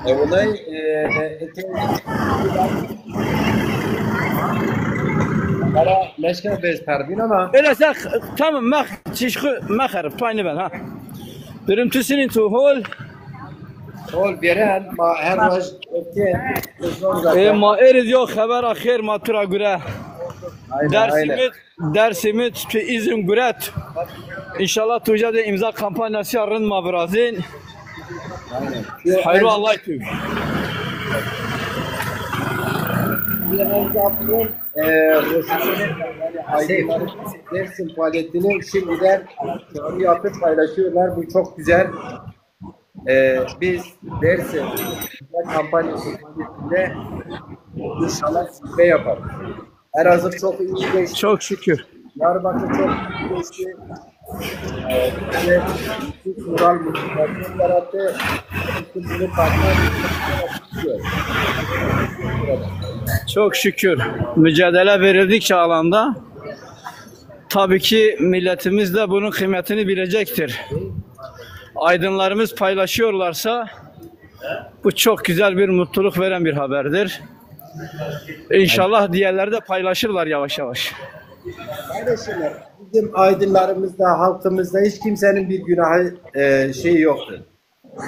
E, wulay, e, e, etiya Ara meşke bez terbîn ama. Öyle sen tamam, mex çişku mexerif, payını ben ha. Birim tu sinî tu hol. Hol veren, ma her roj erken. E, ma eriz yo xebera xêr ma tura gure. Aynen, aynen. Dersimit, Dersimit tu izin guret. İnşallah tu de imza kampanyası ya rind ma virazin. Aynen. Hayru Allah tu. Biraz daha bunun, e, hoşuna, yani aydınların Dersim faaliyetini şimdiden canlı yapıp paylaşıyorlar. Bu çok güzel. E, biz Dersim kampanyası faaliyetinde inşallah zirve yaparız. Elazığ çok iyi geçti. Çok şükür. Diyarbakır çok iyi geçti. Ee, ve Türk Mural Mutfakları yarattı. Bütün bunu katmak istiyorum. Çok şükür. Mücadele verildikçe alanda tabii ki milletimiz de bunun kıymetini bilecektir. Aydınlarımız paylaşıyorlarsa bu çok güzel bir mutluluk veren bir haberdir. İnşallah diğerleri de paylaşırlar yavaş yavaş. Kardeşim, bizim aydınlarımızda, halkımızda hiç kimsenin bir günahı, e, şeyi yoktur.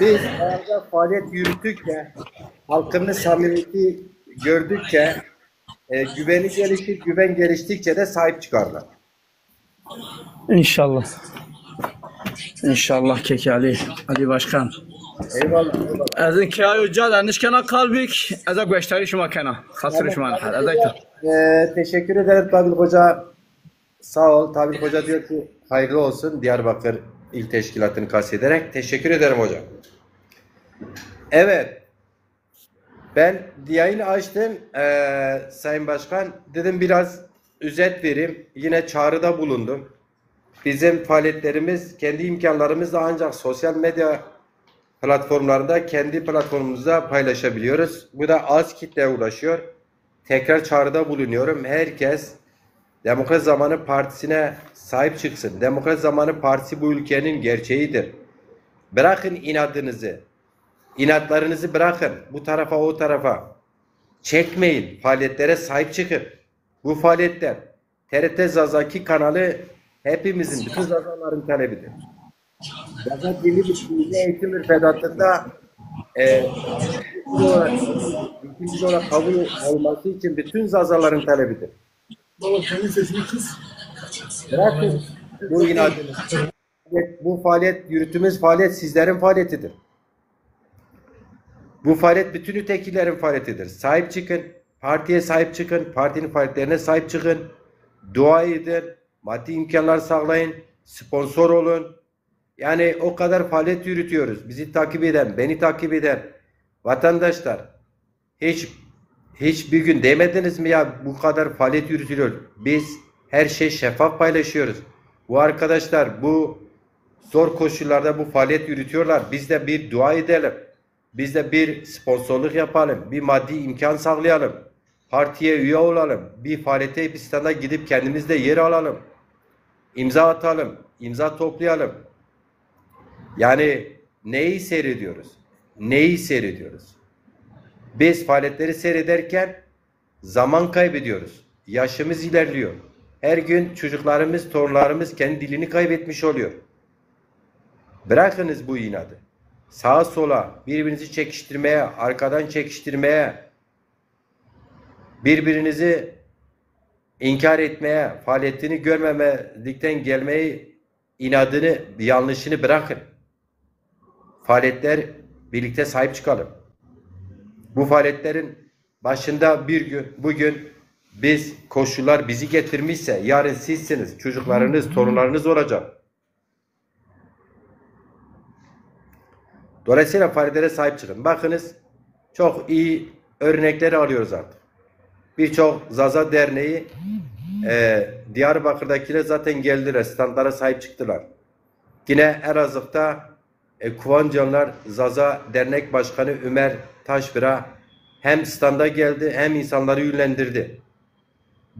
Biz orada faaliyet yürüttükçe, halkımız samimiyeti gördükçe, e, güveni gelişir, güven geliştikçe de sahip çıkarlar. İnşallah. İnşallah kek Ali, Ali Başkan. Eyvallah, eyvallah. Ez in ke ayo ca de nişkena kalbik, ez a gueştarî şima kena. Xatir şima nehal. Ez a Ee, teşekkür ederim Tabil Hoca. Sağ ol. Tabil Hoca diyor ki hayırlı olsun Diyarbakır İl Teşkilatı'nı kastederek. Teşekkür ederim hocam. Evet. Ben yayın açtım, eee, Sayın Başkan. Dedim biraz özet vereyim. Yine çağrıda bulundum. Bizim faaliyetlerimiz kendi imkanlarımızla ancak sosyal medya platformlarında, kendi platformumuzda paylaşabiliyoruz. Bu da az kitle ulaşıyor. Tekrar çağrıda bulunuyorum. Herkes Demokrat Zamanı Partisi'ne sahip çıksın. Demokrat Zamanı Partisi bu ülkenin gerçeğidir. Bırakın inadınızı. İnatlarınızı bırakın. Bu tarafa, o tarafa. Çekmeyin. Faaliyetlere sahip çıkın. Bu faaliyetler, T R T Zazaki kanalı hepimizin, bütün Zazaların talebidir. Zaza dili bir milli eğitim müfredatında, e, olarak, ülkemiz olarak kabul olması için bütün Zazaların talebidir. Baba, kendi sesini kıs. Bırakın bu inadını. Bu faaliyet, yürüttüğümüz faaliyet sizlerin faaliyetidir. Bu faaliyet bütün ötekilerin faaliyetidir. Sahip çıkın, partiye sahip çıkın, partinin faaliyetlerine sahip çıkın. Dua edin, maddi imkanlar sağlayın, sponsor olun. Yani o kadar faaliyet yürütüyoruz. Bizi takip eden, beni takip eden vatandaşlar, hiç, hiçbir gün demediniz mi ya bu kadar faaliyet yürütülüyor? Biz her şey şeffaf paylaşıyoruz. Bu arkadaşlar bu zor koşullarda bu faaliyet yürütüyorlar. Biz de bir dua edelim. Biz de bir sponsorluk yapalım. Bir maddi imkan sağlayalım. Partiye üye olalım. Bir faaliyete, bir standa gidip kendimiz de yer alalım. İmza atalım. İmza toplayalım. Yani Neyi seyrediyoruz? Neyi seyrediyoruz? Biz faaliyetleri seyrederken zaman kaybediyoruz. Yaşımız ilerliyor. Her gün çocuklarımız, torunlarımız kendi dilini kaybetmiş oluyor. Bırakınız bu inadı. Sağa sola, birbirinizi çekiştirmeye, arkadan çekiştirmeye, birbirinizi inkar etmeye, faaliyetini görmemezlikten gelmeyi, inadını, yanlışını bırakın. Faaliyetler, birlikte sahip çıkalım. Bu faaliyetlerin başında bir gün, bugün biz, koşullar bizi getirmişse, yarın sizsiniz, çocuklarınız, torunlarınız olacak. Dolayısıyla faaliyetlere sahip çıkın. Bakınız, çok iyi örnekleri alıyoruz artık. Birçok Zaza Derneği, e, Diyarbakır'dakiler zaten geldiler, standlara sahip çıktılar. Yine Elazığ'da, e, Kuvancanlar Zaza Dernek Başkanı Ömer Taşbira hem standa geldi hem insanları yönlendirdi.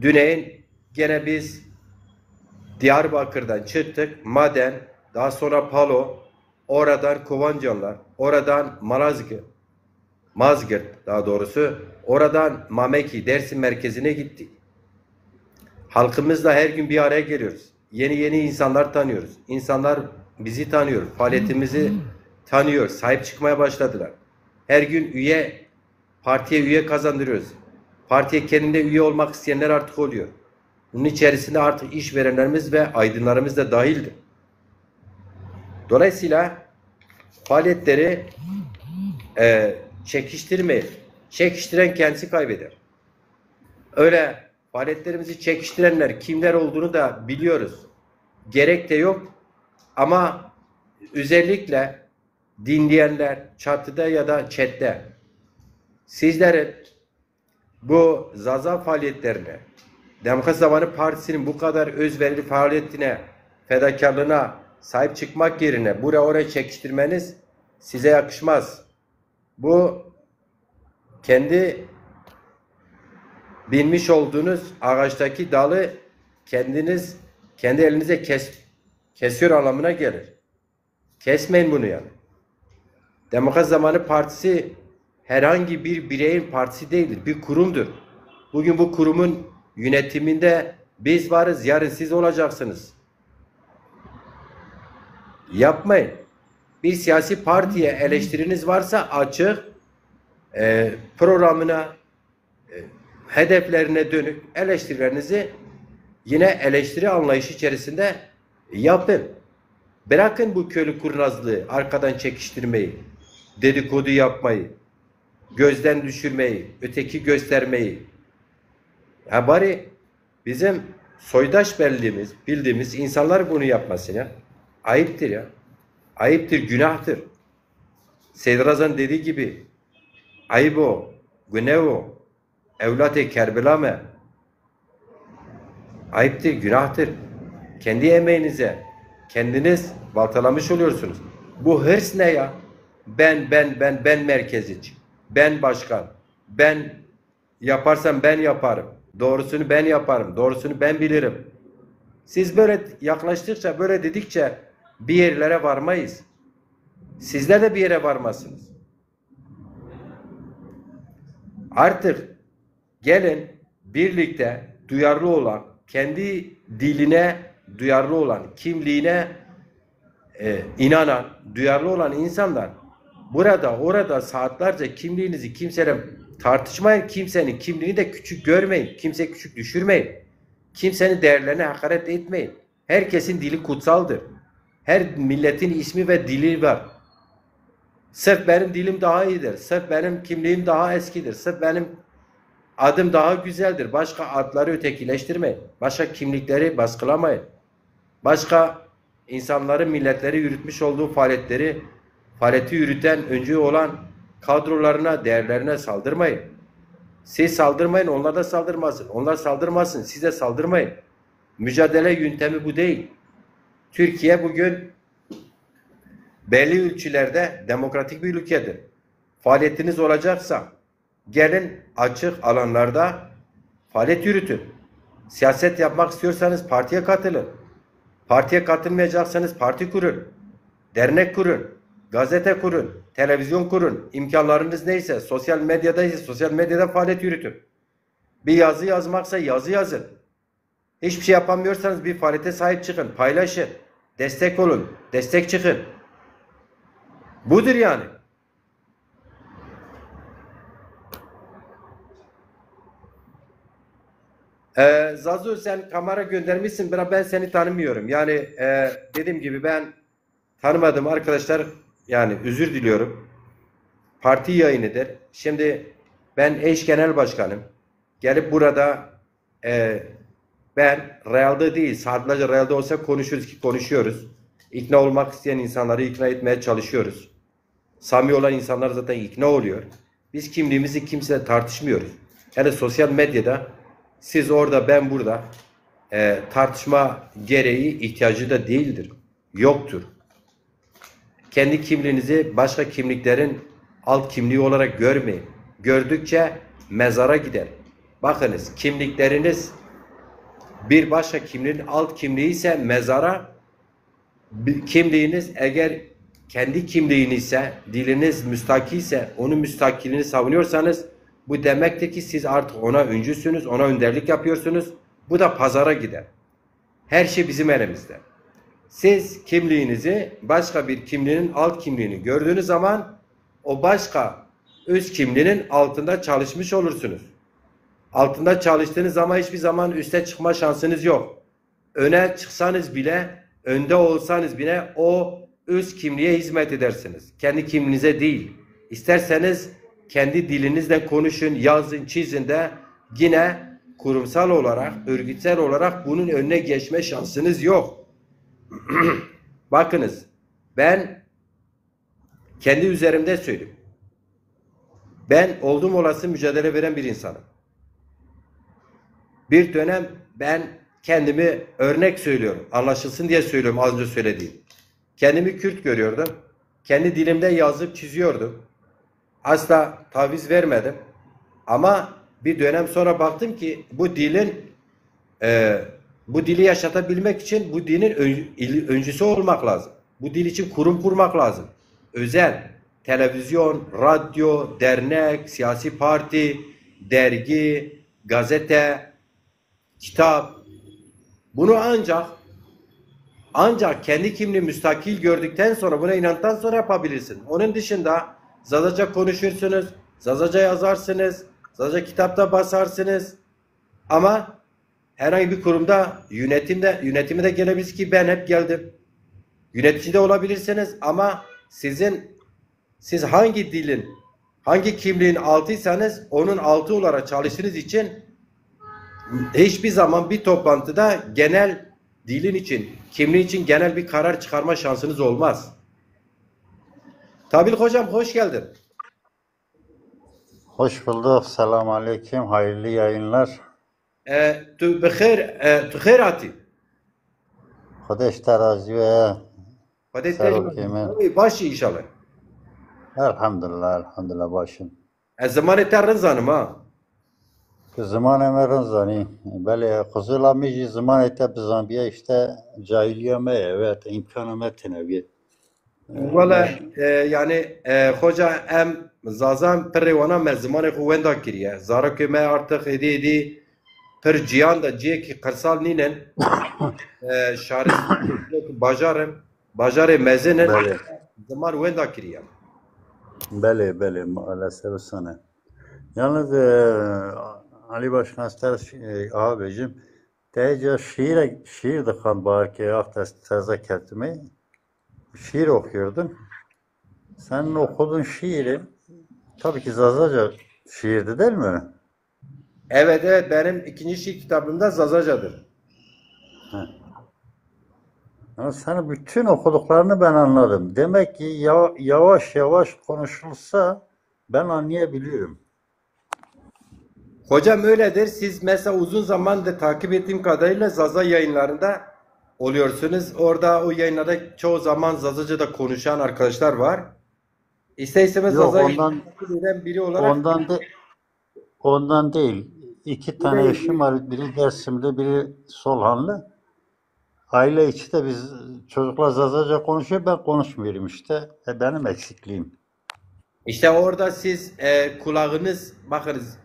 Düneyin gene biz Diyarbakır'dan çıktık, Maden, daha sonra Palo, oradan Kovancanlar, oradan Malazgirt, Mazgirt daha doğrusu, oradan Mameki, Dersim merkezine gittik. Halkımızla her gün bir araya geliyoruz. Yeni yeni insanlar tanıyoruz. İnsanlar bizi tanıyor, faaliyetimizi tanıyor, sahip çıkmaya başladılar. Her gün üye, partiye üye kazandırıyoruz. Partiye kendinde üye olmak isteyenler artık oluyor. Bunun içerisinde artık işverenlerimiz ve aydınlarımız da dahildir. Dolayısıyla faaliyetleri, e, çekiştirmeyin. Çekiştiren kendisi kaybeder. Öyle faaliyetlerimizi çekiştirenler kimler olduğunu da biliyoruz. Gerek de yok. Ama özellikle dinleyenler çatıda ya da chatte sizlerin bu Zaza faaliyetlerine, Demokrat Zamanı Partisi'nin bu kadar özverili faaliyetine, fedakarlığına sahip çıkmak yerine buraya oraya çekiştirmeniz size yakışmaz. Bu kendi binmiş olduğunuz ağaçtaki dalı kendiniz kendi elinize kes, kesiyor anlamına gelir. Kesmeyin bunu yani. Demokrat Zamanı Partisi herhangi bir bireyin partisi değildir, bir kurumdur. Bugün bu kurumun yönetiminde biz varız, yarın siz olacaksınız. Yapmayın. Bir siyasi partiye eleştiriniz varsa açık, e, programına, e, hedeflerine dönük eleştirilerinizi yine eleştiri anlayışı içerisinde yapın. Bırakın bu köylü kurnazlığı, arkadan çekiştirmeyi, dedikodu yapmayı, gözden düşürmeyi, öteki göstermeyi. Ha bari bizim soydaş bildiğimiz, bildiğimiz insanlar bunu yapmasın ya. Ayıptır ya. Ayıptır, günahtır. Sedrazan dediği gibi, ayıp o, günah o. Evlat-ı Kerbela mı? Ayıptır, günahtır. Kendi emeğinize kendiniz baltalamış oluyorsunuz. Bu hırs ne ya? Ben, ben, ben, ben merkezci. Ben başkan. Ben yaparsam ben yaparım. Doğrusunu ben yaparım. Doğrusunu ben bilirim. Siz böyle yaklaştıkça, böyle dedikçe bir yerlere varmayız. Sizler de bir yere varmazsınız. Artık gelin birlikte duyarlı olan, kendi diline duyarlı olan, kimliğine, e, inanan, duyarlı olan insanlar burada, orada saatlerce kimliğinizi kimseyle tartışmayın, kimsenin kimliğini de küçük görmeyin, kimse küçük düşürmeyin, kimsenin değerlerine hakaret etmeyin. Herkesin dili kutsaldır. Her milletin ismi ve dili var. Sırf benim dilim daha iyidir, sırf benim kimliğim daha eskidir, sırf benim adım daha güzeldir. Başka adları ötekileştirmeyin. Başka kimlikleri baskılamayın. Başka insanların, milletleri yürütmüş olduğu faaliyetleri, faaliyeti yürüten, öncü olan kadrolarına, değerlerine saldırmayın. Siz saldırmayın, onlar da saldırmasın. Onlar saldırmasın, siz de saldırmayın. Mücadele yöntemi bu değil. Türkiye bugün belli ölçülerde demokratik bir ülkedir. Faaliyetiniz olacaksa gelin açık alanlarda faaliyet yürütün. Siyaset yapmak istiyorsanız partiye katılın. Partiye katılmayacaksanız parti kurun. Dernek kurun. gazete kurun, televizyon kurun. İmkanlarınız neyse, sosyal medyada ise sosyal medyada faaliyet yürütün. Bir yazı yazmaksa yazı yazın. Hiçbir şey yapamıyorsanız bir faaliyete sahip çıkın, paylaşın, destek olun, destek çıkın. Budur yani. Ee, Zazu, sen kamera göndermişsin, bira, ben seni tanımıyorum. Yani e, dediğim gibi ben tanımadığım arkadaşlar, yani özür diliyorum. Parti yayınıdır. Şimdi ben eş genel başkanım. Gelip burada e, ben realde değil, sadece realde olsa konuşuruz ki konuşuyoruz. İkna olmak isteyen insanları ikna etmeye çalışıyoruz. Samimi olan insanlar zaten ikna oluyor. Biz kimliğimizi kimse tartışmıyoruz. Yani sosyal medyada siz orada, ben burada e, tartışma gereği, ihtiyacı da değildir. Yoktur. Kendi kimliğinizi başka kimliklerin alt kimliği olarak görmeyin. Gördükçe mezara gider. Bakınız, kimlikleriniz bir başka kimliğin alt kimliği ise mezara, bi- kimliğiniz eğer kendi kimliğini ise, diliniz müstakil ise, onun müstakilini savunuyorsanız, bu demektir ki siz artık ona öncüsünüz, ona önderlik yapıyorsunuz. Bu da pazara gider. Her şey bizim elimizde. Siz kimliğinizi başka bir kimliğin alt kimliğini gördüğünüz zaman o başka üst kimliğinin altında çalışmış olursunuz. Altında çalıştığınız zaman hiçbir zaman üste çıkma şansınız yok. Öne çıksanız bile, önde olsanız bile o üst kimliğe hizmet edersiniz. Kendi kimliğinize değil. İsterseniz kendi dilinizle konuşun, yazın, çizin de yine kurumsal olarak, örgütsel olarak bunun önüne geçme şansınız yok. Bakınız, ben kendi üzerimde söyleyeyim. Ben oldum olası mücadele veren bir insanım. Bir dönem ben kendimi, örnek söylüyorum, anlaşılsın diye söylüyorum az önce söylediğim. Kendimi Kürt görüyordum. Kendi dilimde yazıp çiziyordum. Asla taviz vermedim. Ama bir dönem sonra baktım ki bu dilin e, bu dili yaşatabilmek için bu dilin ön- il- öncüsü olmak lazım. Bu dil için kurum kurmak lazım. Özel, televizyon, radyo, dernek, siyasi parti, dergi, gazete, kitap. Bunu ancak ancak kendi kimliği müstakil gördükten sonra, buna inandıktan sonra yapabilirsin. Onun dışında Zazaca konuşursunuz, Zazaca yazarsınız, Zazaca kitapta basarsınız. Ama herhangi bir kurumda yönetimde yönetimi de gelebiliriz ki ben hep geldim. Yönetici de olabilirsiniz ama sizin siz hangi dilin, hangi kimliğin altıysanız onun altı olarak çalıştığınız için hiçbir zaman bir toplantıda genel dilin için, kimliğin için genel bir karar çıkarma şansınız olmaz. Tabil hocam, hoş geldin. Hoş bulduk. Selam aleyküm. Hayırlı yayınlar. E, tu bi xêr, e, tu xêr hatî. Xwedê ji te razî be. Xwedê te jî razî be. Baş î înşallah. Elhamdulillah, elhamdulillah, baş im. Ez zimanê te rind zanim ha. Tu zimanê mi rind zanî. Belê, quzula mi jî zimanê te bizanbiye, îşte cahîlîya me ye, evet, îmkana me tine bîye. Wele, e, yanî, e, xoca em Zazan pirê wana me zimanê xo wenda kiriye. Zarokê me artık êdî êdî pir cîyan de, ciyekî qirsal nînin. E, şarê bajar in, bajarê mezin in. Belê. Ziman wenda kiriye. Belê, belê, maalesef sane. Yalnız e, Ali Başkan, ister e, aha bejim. Te ca şiire, şiir dixan, barke, axt ez teze ketime. Şiir okuyordun. Senin okuduğun şiiri, tabii ki Zazaca şiirdi, değil mi? Evet, evet, benim ikinci şiir kitabım da Zazacadır. Heh. Ama senin bütün okuduklarını ben anladım. Demek ki ya- yavaş yavaş konuşulsa ben anlayabiliyorum. Hocam, öyledir. Siz mesela uzun zamandır takip ettiğim kadarıyla Zaza yayınlarında oluyorsunuz. Orada o yayınlarda çoğu zaman Zazaca da konuşan arkadaşlar var. İster istemez Yok, Zaza ondan bilen biri olarak ondan de ondan değil. İki tane Değil. Eşim var. Biri Dersimli, biri Solhanlı. aile içi de biz çocuklar Zazaca konuşuyor, ben konuşmuyorum işte. E, benim eksikliğim. İşte orada siz, e, kulağınız, bakınız,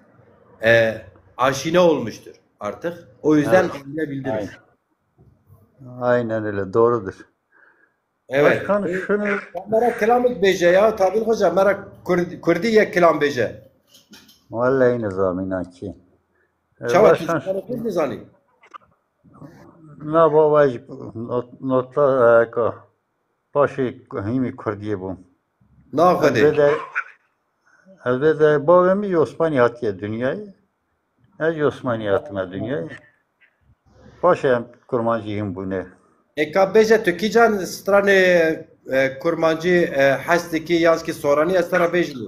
e, aşina olmuştur artık. O yüzden Evet. anlayabildiniz. Aynen. Aynen öyle, doğrudur. Evet. Başkan, şunu Mera kelamik beje ya, Tabil Hoca, mera Kurd-, Kurdî yek kelam beje. Vallahi nizam inan ki. E, Çawa Başkan, Türkçe biz nizanî. Na baba, not, notla, e, ka. Paşê hîmî Kurdîye bûm. Na Ez xwedê. bê de, ez bê de bavê mi yê Osmanî hatiye dinyayê. Ez yê Osmanî hatime dinyayê. Paşê em Kurmancî hîm bûne. Eka bêje tu kîcan stranê, e, Kurmancî, e, hes dikî yan ki soranî ez tera bêjî.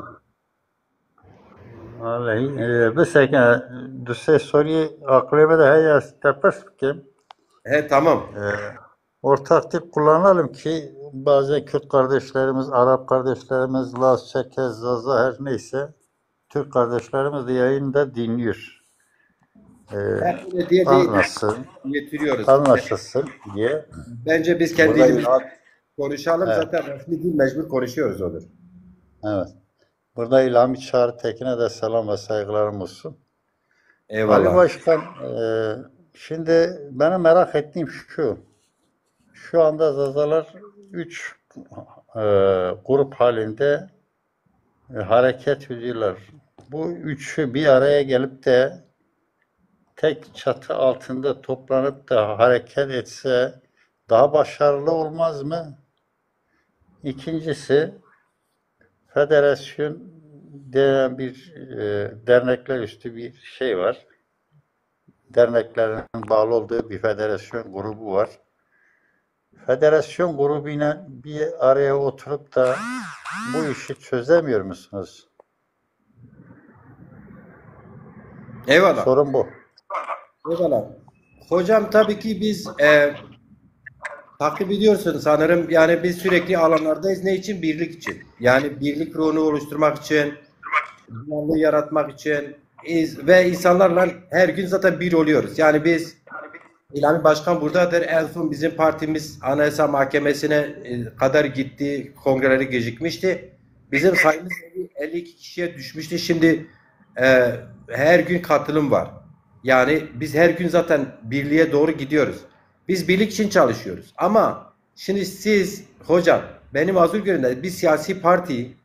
Vallahi, e, biseke du sê sorî aqilê mi de heye, ez te pirs bikim. He, tamam. E, ortak dil kullanalım ki bazen Kürt kardeşlerimiz, Arap kardeşlerimiz, Laz, Çerkez, Zaza her neyse Türk kardeşlerimiz de yayında dinliyor. E, Hep öyle diye bir anlasın, getiriyoruz. anlaşılsın diye. Bence biz kendi Burada dilimizi yayın- konuşalım. Evet. Zaten resmi dil mecbur konuşuyoruz odur. Evet. Burada İlhami Çağrı Tekin'e de selam ve saygılarım olsun. Eyvallah. Ali Başkan, e, şimdi benim merak ettiğim şu. Şu anda Zazalar üç, e, grup halinde, e, hareket ediyorlar. Bu üçü bir araya gelip de tek çatı altında toplanıp da hareket etse daha başarılı olmaz mı? İkincisi, federasyon denen bir, e, dernekler üstü bir şey var. Derneklerin bağlı olduğu bir federasyon grubu var. Federasyon grubuyla bir araya oturup da bu işi çözemiyor musunuz? Eyvallah. Sorun bu. Eyvallah. Hocam, tabii ki biz, e, takip ediyorsun sanırım. Yani biz sürekli alanlardayız. Ne için? Birlik için. Yani birlik ruhunu oluşturmak için, canlı yaratmak için, iz-, ve insanlarla her gün zaten bir oluyoruz. Yani biz, İlhami Başkan buradadır. En son bizim partimiz Anayasa Mahkemesi'ne, e, kadar gitti. Kongreleri gecikmişti. Bizim sayımız elli, elli iki kişiye düşmüştü. Şimdi, e, her gün katılım var. Yani biz her gün zaten birliğe doğru gidiyoruz. Biz birlik için çalışıyoruz. Ama şimdi siz hocam, benim özür görüyorum, bir siyasi parti,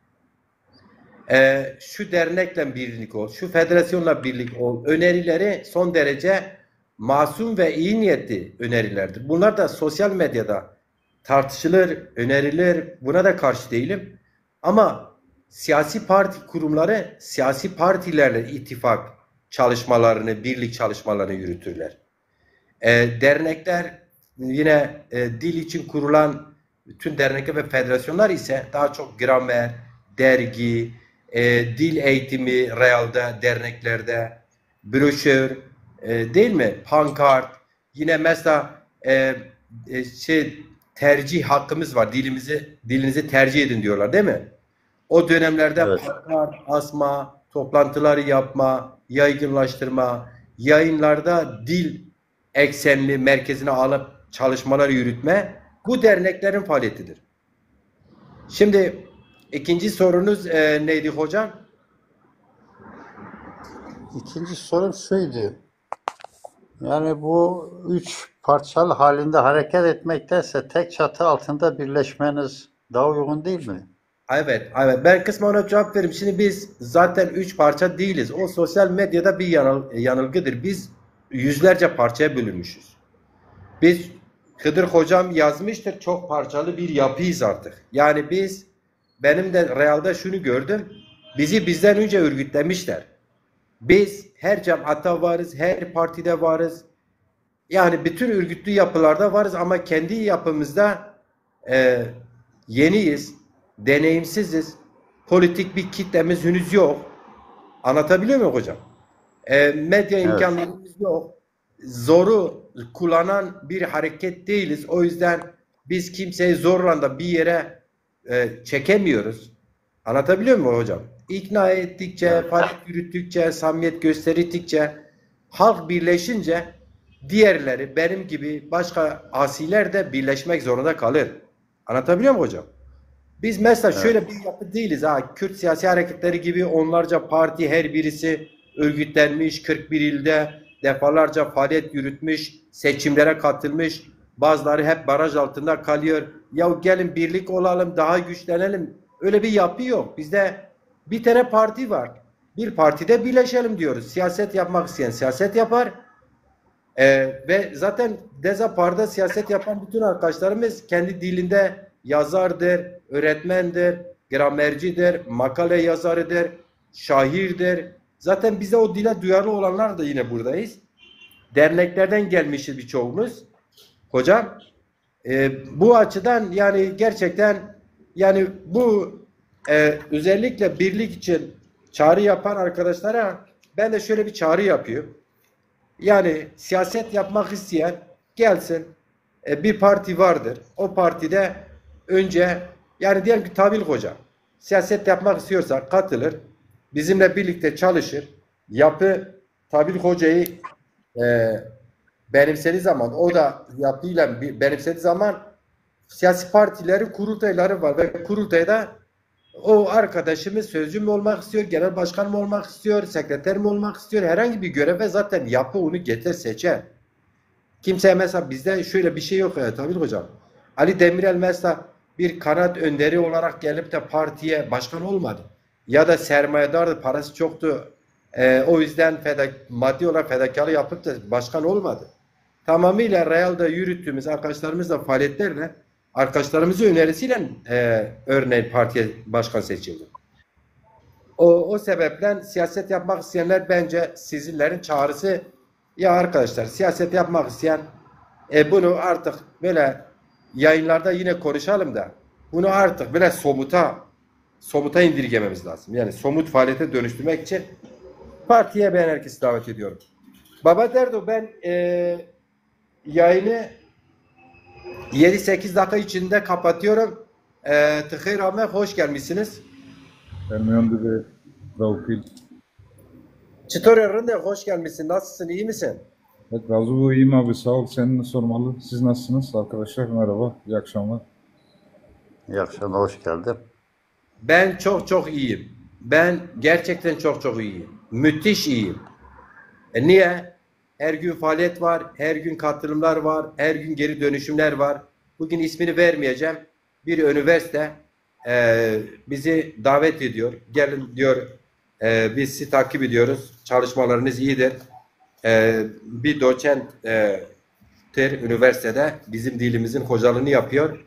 e, şu dernekle birlik ol, şu federasyonla birlik ol önerileri son derece masum ve iyi niyetli önerilerdir. Bunlar da sosyal medyada tartışılır, önerilir. Buna da karşı değilim. Ama siyasi parti kurumları siyasi partilerle ittifak çalışmalarını, birlik çalışmalarını yürütürler. E, dernekler yine, e, dil için kurulan bütün dernekler ve federasyonlar ise daha çok gramer, dergi, e, dil eğitimi realde, derneklerde, broşür, e, değil mi? Pankart, yine mesela, e, e, şey, tercih hakkımız var. Dilimizi, dilinizi tercih edin diyorlar, değil mi? O dönemlerde Evet. pankart asma, toplantıları yapma, yaygınlaştırma, yayınlarda dil eksenli merkezine alıp çalışmalar yürütme bu derneklerin faaliyetidir. Şimdi ikinci sorunuz, e, neydi hocam? İkinci sorum şuydu. Yani bu üç parçalı halinde hareket etmektense tek çatı altında birleşmeniz daha uygun değil mi? Evet, evet. Ben kısmen ona cevap veririm. Şimdi biz zaten üç parça değiliz. O sosyal medyada bir yanıl-, yanılgıdır. Biz yüzlerce parçaya bölünmüşüz. Biz, Hıdır hocam yazmıştır, çok parçalı bir yapıyız artık. Yani biz, benim de realde şunu gördüm. Bizi bizden önce örgütlemişler. Biz her cemaatta varız, her partide varız. Yani bütün örgütlü yapılarda varız ama kendi yapımızda, e, yeniyiz, deneyimsiziz. Politik bir kitlemiz henüz yok. Anlatabiliyor muyum hocam? E, medya Evet. imkanlarımız yok. Zoru kullanan bir hareket değiliz. O yüzden biz kimseyi zorla da bir yere, e, çekemiyoruz. Anlatabiliyor muyum hocam? İkna ettikçe, Evet. faaliyet yürüttükçe, samimiyet gösterdikçe, halk birleşince diğerleri benim gibi başka asiler de birleşmek zorunda kalır. Anlatabiliyor muyum hocam? Biz mesela şöyle bir yapı değiliz ha. Kürt siyasi hareketleri gibi onlarca parti, her birisi örgütlenmiş, kırk bir ilde defalarca faaliyet yürütmüş, seçimlere katılmış. Bazıları hep baraj altında kalıyor. Ya gelin birlik olalım, daha güçlenelim. Öyle bir yapı yok. Bizde bir tane parti var. Bir partide birleşelim diyoruz. Siyaset yapmak isteyen siyaset yapar. Ee, ve zaten Deza Par'da siyaset yapan bütün arkadaşlarımız kendi dilinde yazardır, öğretmendir, gramercidir, makale yazarıdır, şairdir. Zaten bize o dile duyarlı olanlar da yine buradayız. Derneklerden gelmişiz birçoğumuz. Hocam, e, bu açıdan yani gerçekten yani bu, e, özellikle birlik için çağrı yapan arkadaşlara ben de şöyle bir çağrı yapıyorum. Yani siyaset yapmak isteyen gelsin. E, bir parti vardır. O partide önce yani diyelim ki Tabil Hoca siyaset yapmak istiyorsa katılır. Bizimle birlikte çalışır. Yapı Tabil Hoca'yı, e, benimsediği zaman, o da yapıyla bir, benimsediği zaman siyasi partileri kurultayları var ve kurultayda o arkadaşımız sözcü mü olmak istiyor, genel başkan mı olmak istiyor, sekreter mi olmak istiyor, herhangi bir göreve zaten yapı onu getir seçer. Kimseye mesela bizde şöyle bir şey yok, e, Tabil Hocam. Ali Demirel mesela bir kanat önderi olarak gelip de partiye başkan olmadı. Ya da sermayedardı, parası çoktu. E, o yüzden feda-, maddi olarak fedakarlık yapıp da başkan olmadı. Tamamıyla realde yürüttüğümüz arkadaşlarımızla faaliyetlerle arkadaşlarımızın önerisiyle, e, örneğin partiye başkan seçildi. O, o sebepten siyaset yapmak isteyenler bence sizlerin çağrısı ya arkadaşlar, siyaset yapmak isteyen, e, bunu artık böyle yayınlarda yine konuşalım da bunu artık böyle somuta somuta indirgememiz lazım. Yani somut faaliyete dönüştürmek için partiye ben herkesi davet ediyorum. Baba Derdo, ben, e, yayını yedi sekiz dakika içinde kapatıyorum. E, tıkayır Ahmet, hoş gelmişsiniz. Hermiyon de Raufil. Çitor e, rinde, hoş gelmişsin. Nasılsın, iyi misin? Evet, razı bu, iyiyim abi, sağ ol. Seni sormalı. Siz nasılsınız? Arkadaşlar merhaba, iyi akşamlar. İyi akşamlar, hoş geldin. Ben çok çok iyiyim. Ben gerçekten çok çok iyiyim. Müthiş iyiyim. E, niye? Her gün faaliyet var, her gün katılımlar var, her gün geri dönüşümler var. Bugün ismini vermeyeceğim. Bir üniversite, e, bizi davet ediyor. Gelin diyor, e, biz sizi takip ediyoruz. Çalışmalarınız iyidir. E, bir doçent, e, ter üniversitede bizim dilimizin hocalığını yapıyor.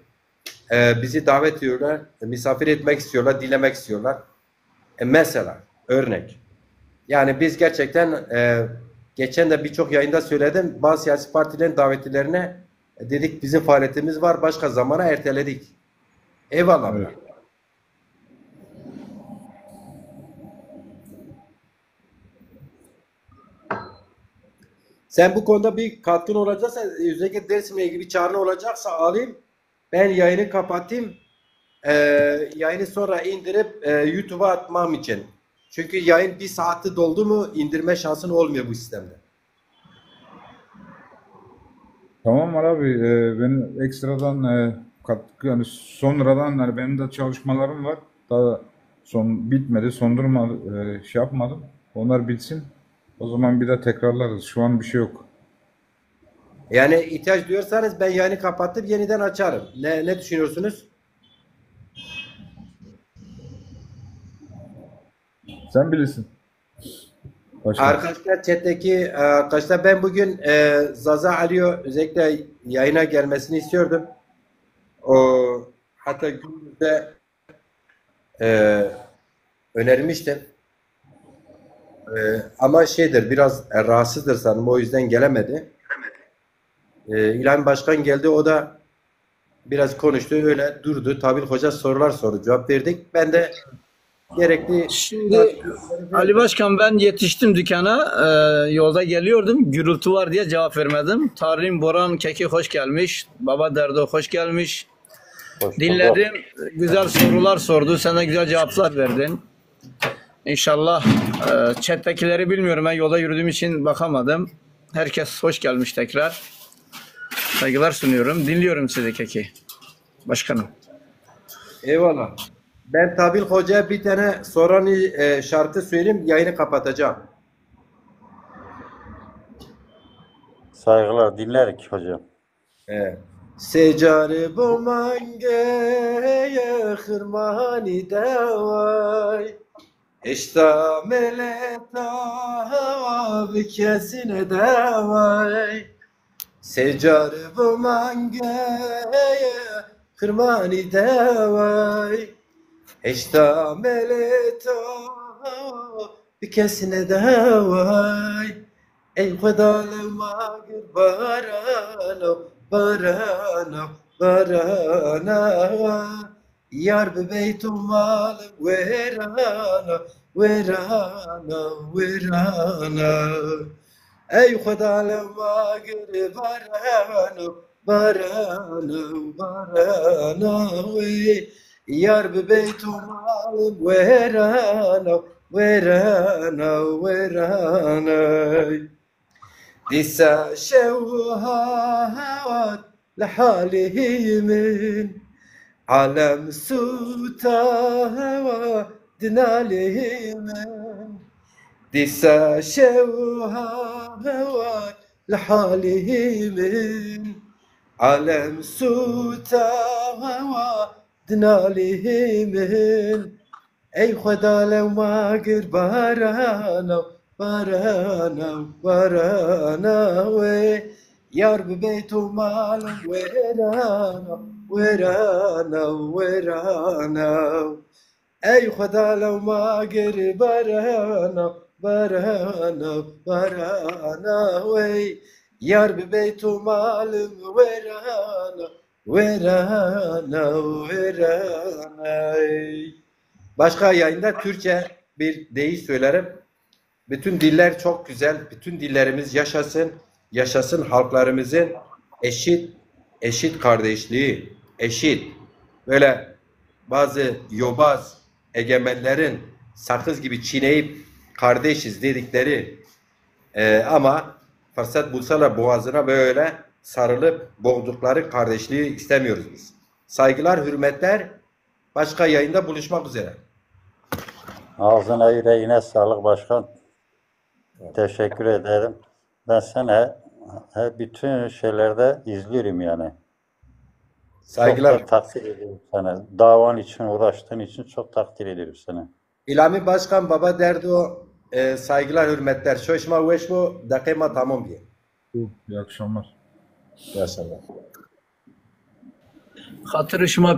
E, bizi davet ediyorlar, misafir etmek istiyorlar, dinlemek istiyorlar. E, mesela, örnek. Yani biz gerçekten, e, geçen de birçok yayında söyledim, bazı siyasi partilerin davetlerine, e, dedik bizim faaliyetimiz var, başka zamana erteledik. Eyvallah. Evet. Sen bu konuda bir katkın olacaksa, özellikle Dersim'le ilgili bir çağrın olacaksa alayım. Ben yayını kapatayım. Ee, yayını sonra indirip, e, YouTube'a atmam için. Çünkü yayın bir saati doldu mu indirme şansın olmuyor bu sistemde. Tamam var abi. E, ben ekstradan, e, katkı, yani sonradan, yani benim de çalışmalarım var. Daha son bitmedi, sondurma, e, şey yapmadım. Onlar bitsin. O zaman bir de tekrarlarız. Şu an bir şey yok. Yani ihtiyaç duyarsanız ben yayını kapatıp yeniden açarım. Ne, ne düşünüyorsunuz? Sen bilirsin. Başka. Arkadaşlar, chatteki, e, arkadaşlar, ben bugün, e, Zaza Alio özellikle yayına gelmesini istiyordum. O hatta Gündüz'de, e, önermiştim. E, ama şeydir, biraz, e, rahatsızdır sanırım, o yüzden gelemedi. E, İlhan Başkan geldi, o da biraz konuştu, öyle durdu. Tabil Hoca sorular sordu, cevap verdik. Ben de gerekli... Şimdi Ali Başkan, ben yetiştim dükkana. Ee, yolda geliyordum. Gürültü var diye cevap vermedim. Tarlin Boran Keki hoş gelmiş. Baba Derdo hoş gelmiş. Hoş bulduk. Dinledim. Güzel sorular sordu. Sen de güzel cevaplar verdin. İnşallah, e, chat'tekileri bilmiyorum. Ben yolda yürüdüğüm için bakamadım. Herkes hoş gelmiş tekrar. Saygılar sunuyorum. Dinliyorum sizi Keki Başkanım. Eyvallah. Ben Tabil Hoca'ya bir tane Sorani e, şarkı söyleyeyim, yayını kapatacağım. Saygılar, dinlerik hocam. E, Se carê bo mangeye xirmanî deway. Eşta meleta bi kesine deway. Se carê bo mangeye xirmanî deway. Eşta meleta bi kesine deway. Ey Xweda lew ma gir barano, barano, barano. Yar bibey to malim wêrano, wêrano, wêrano. Ey Xweda lew ma gir barano, barano, barano. Yar bibey to malim wêrano, wêrano, wêrano. Dîsa şew hat li halî min, alem sûta hewa dinalî min. Dîsa şew hat li halî min, alem sûta hewa dinalî min. Ey Xweda lew ma gir barano, barano, barano. Yar bibey to malim wêrano, wêrano, wêrano. Ey Xweda lew ma gir barano, barano, barano. Yar bibey to malim wêrano, wêrano, wêrano. Başka yayında Türkçe bir deyiş söylerim. Bütün diller çok güzel. Bütün dillerimiz yaşasın. Yaşasın halklarımızın eşit, eşit kardeşliği, eşit. Böyle bazı yobaz egemenlerin sakız gibi çiğneyip kardeşiz dedikleri e, ama fırsat bulsalar boğazına böyle sarılıp boğdukları kardeşliği istemiyoruz biz. Saygılar, hürmetler. Başka yayında buluşmak üzere. Ağzına yüreğine sağlık başkan. Teşekkür ederim. Ben seni he, he, bütün şeylerde izliyorum yani. Saygılar. Çok da takdir ediyorum seni. Davan için uğraştığın için çok takdir ediyorum seni. İlami Başkan, Baba Derdo, e, saygılar, hürmetler. Şoy şima weş bo, deqê ma tamam bîye. İyi akşamlar. Yaşa. Xatirê şima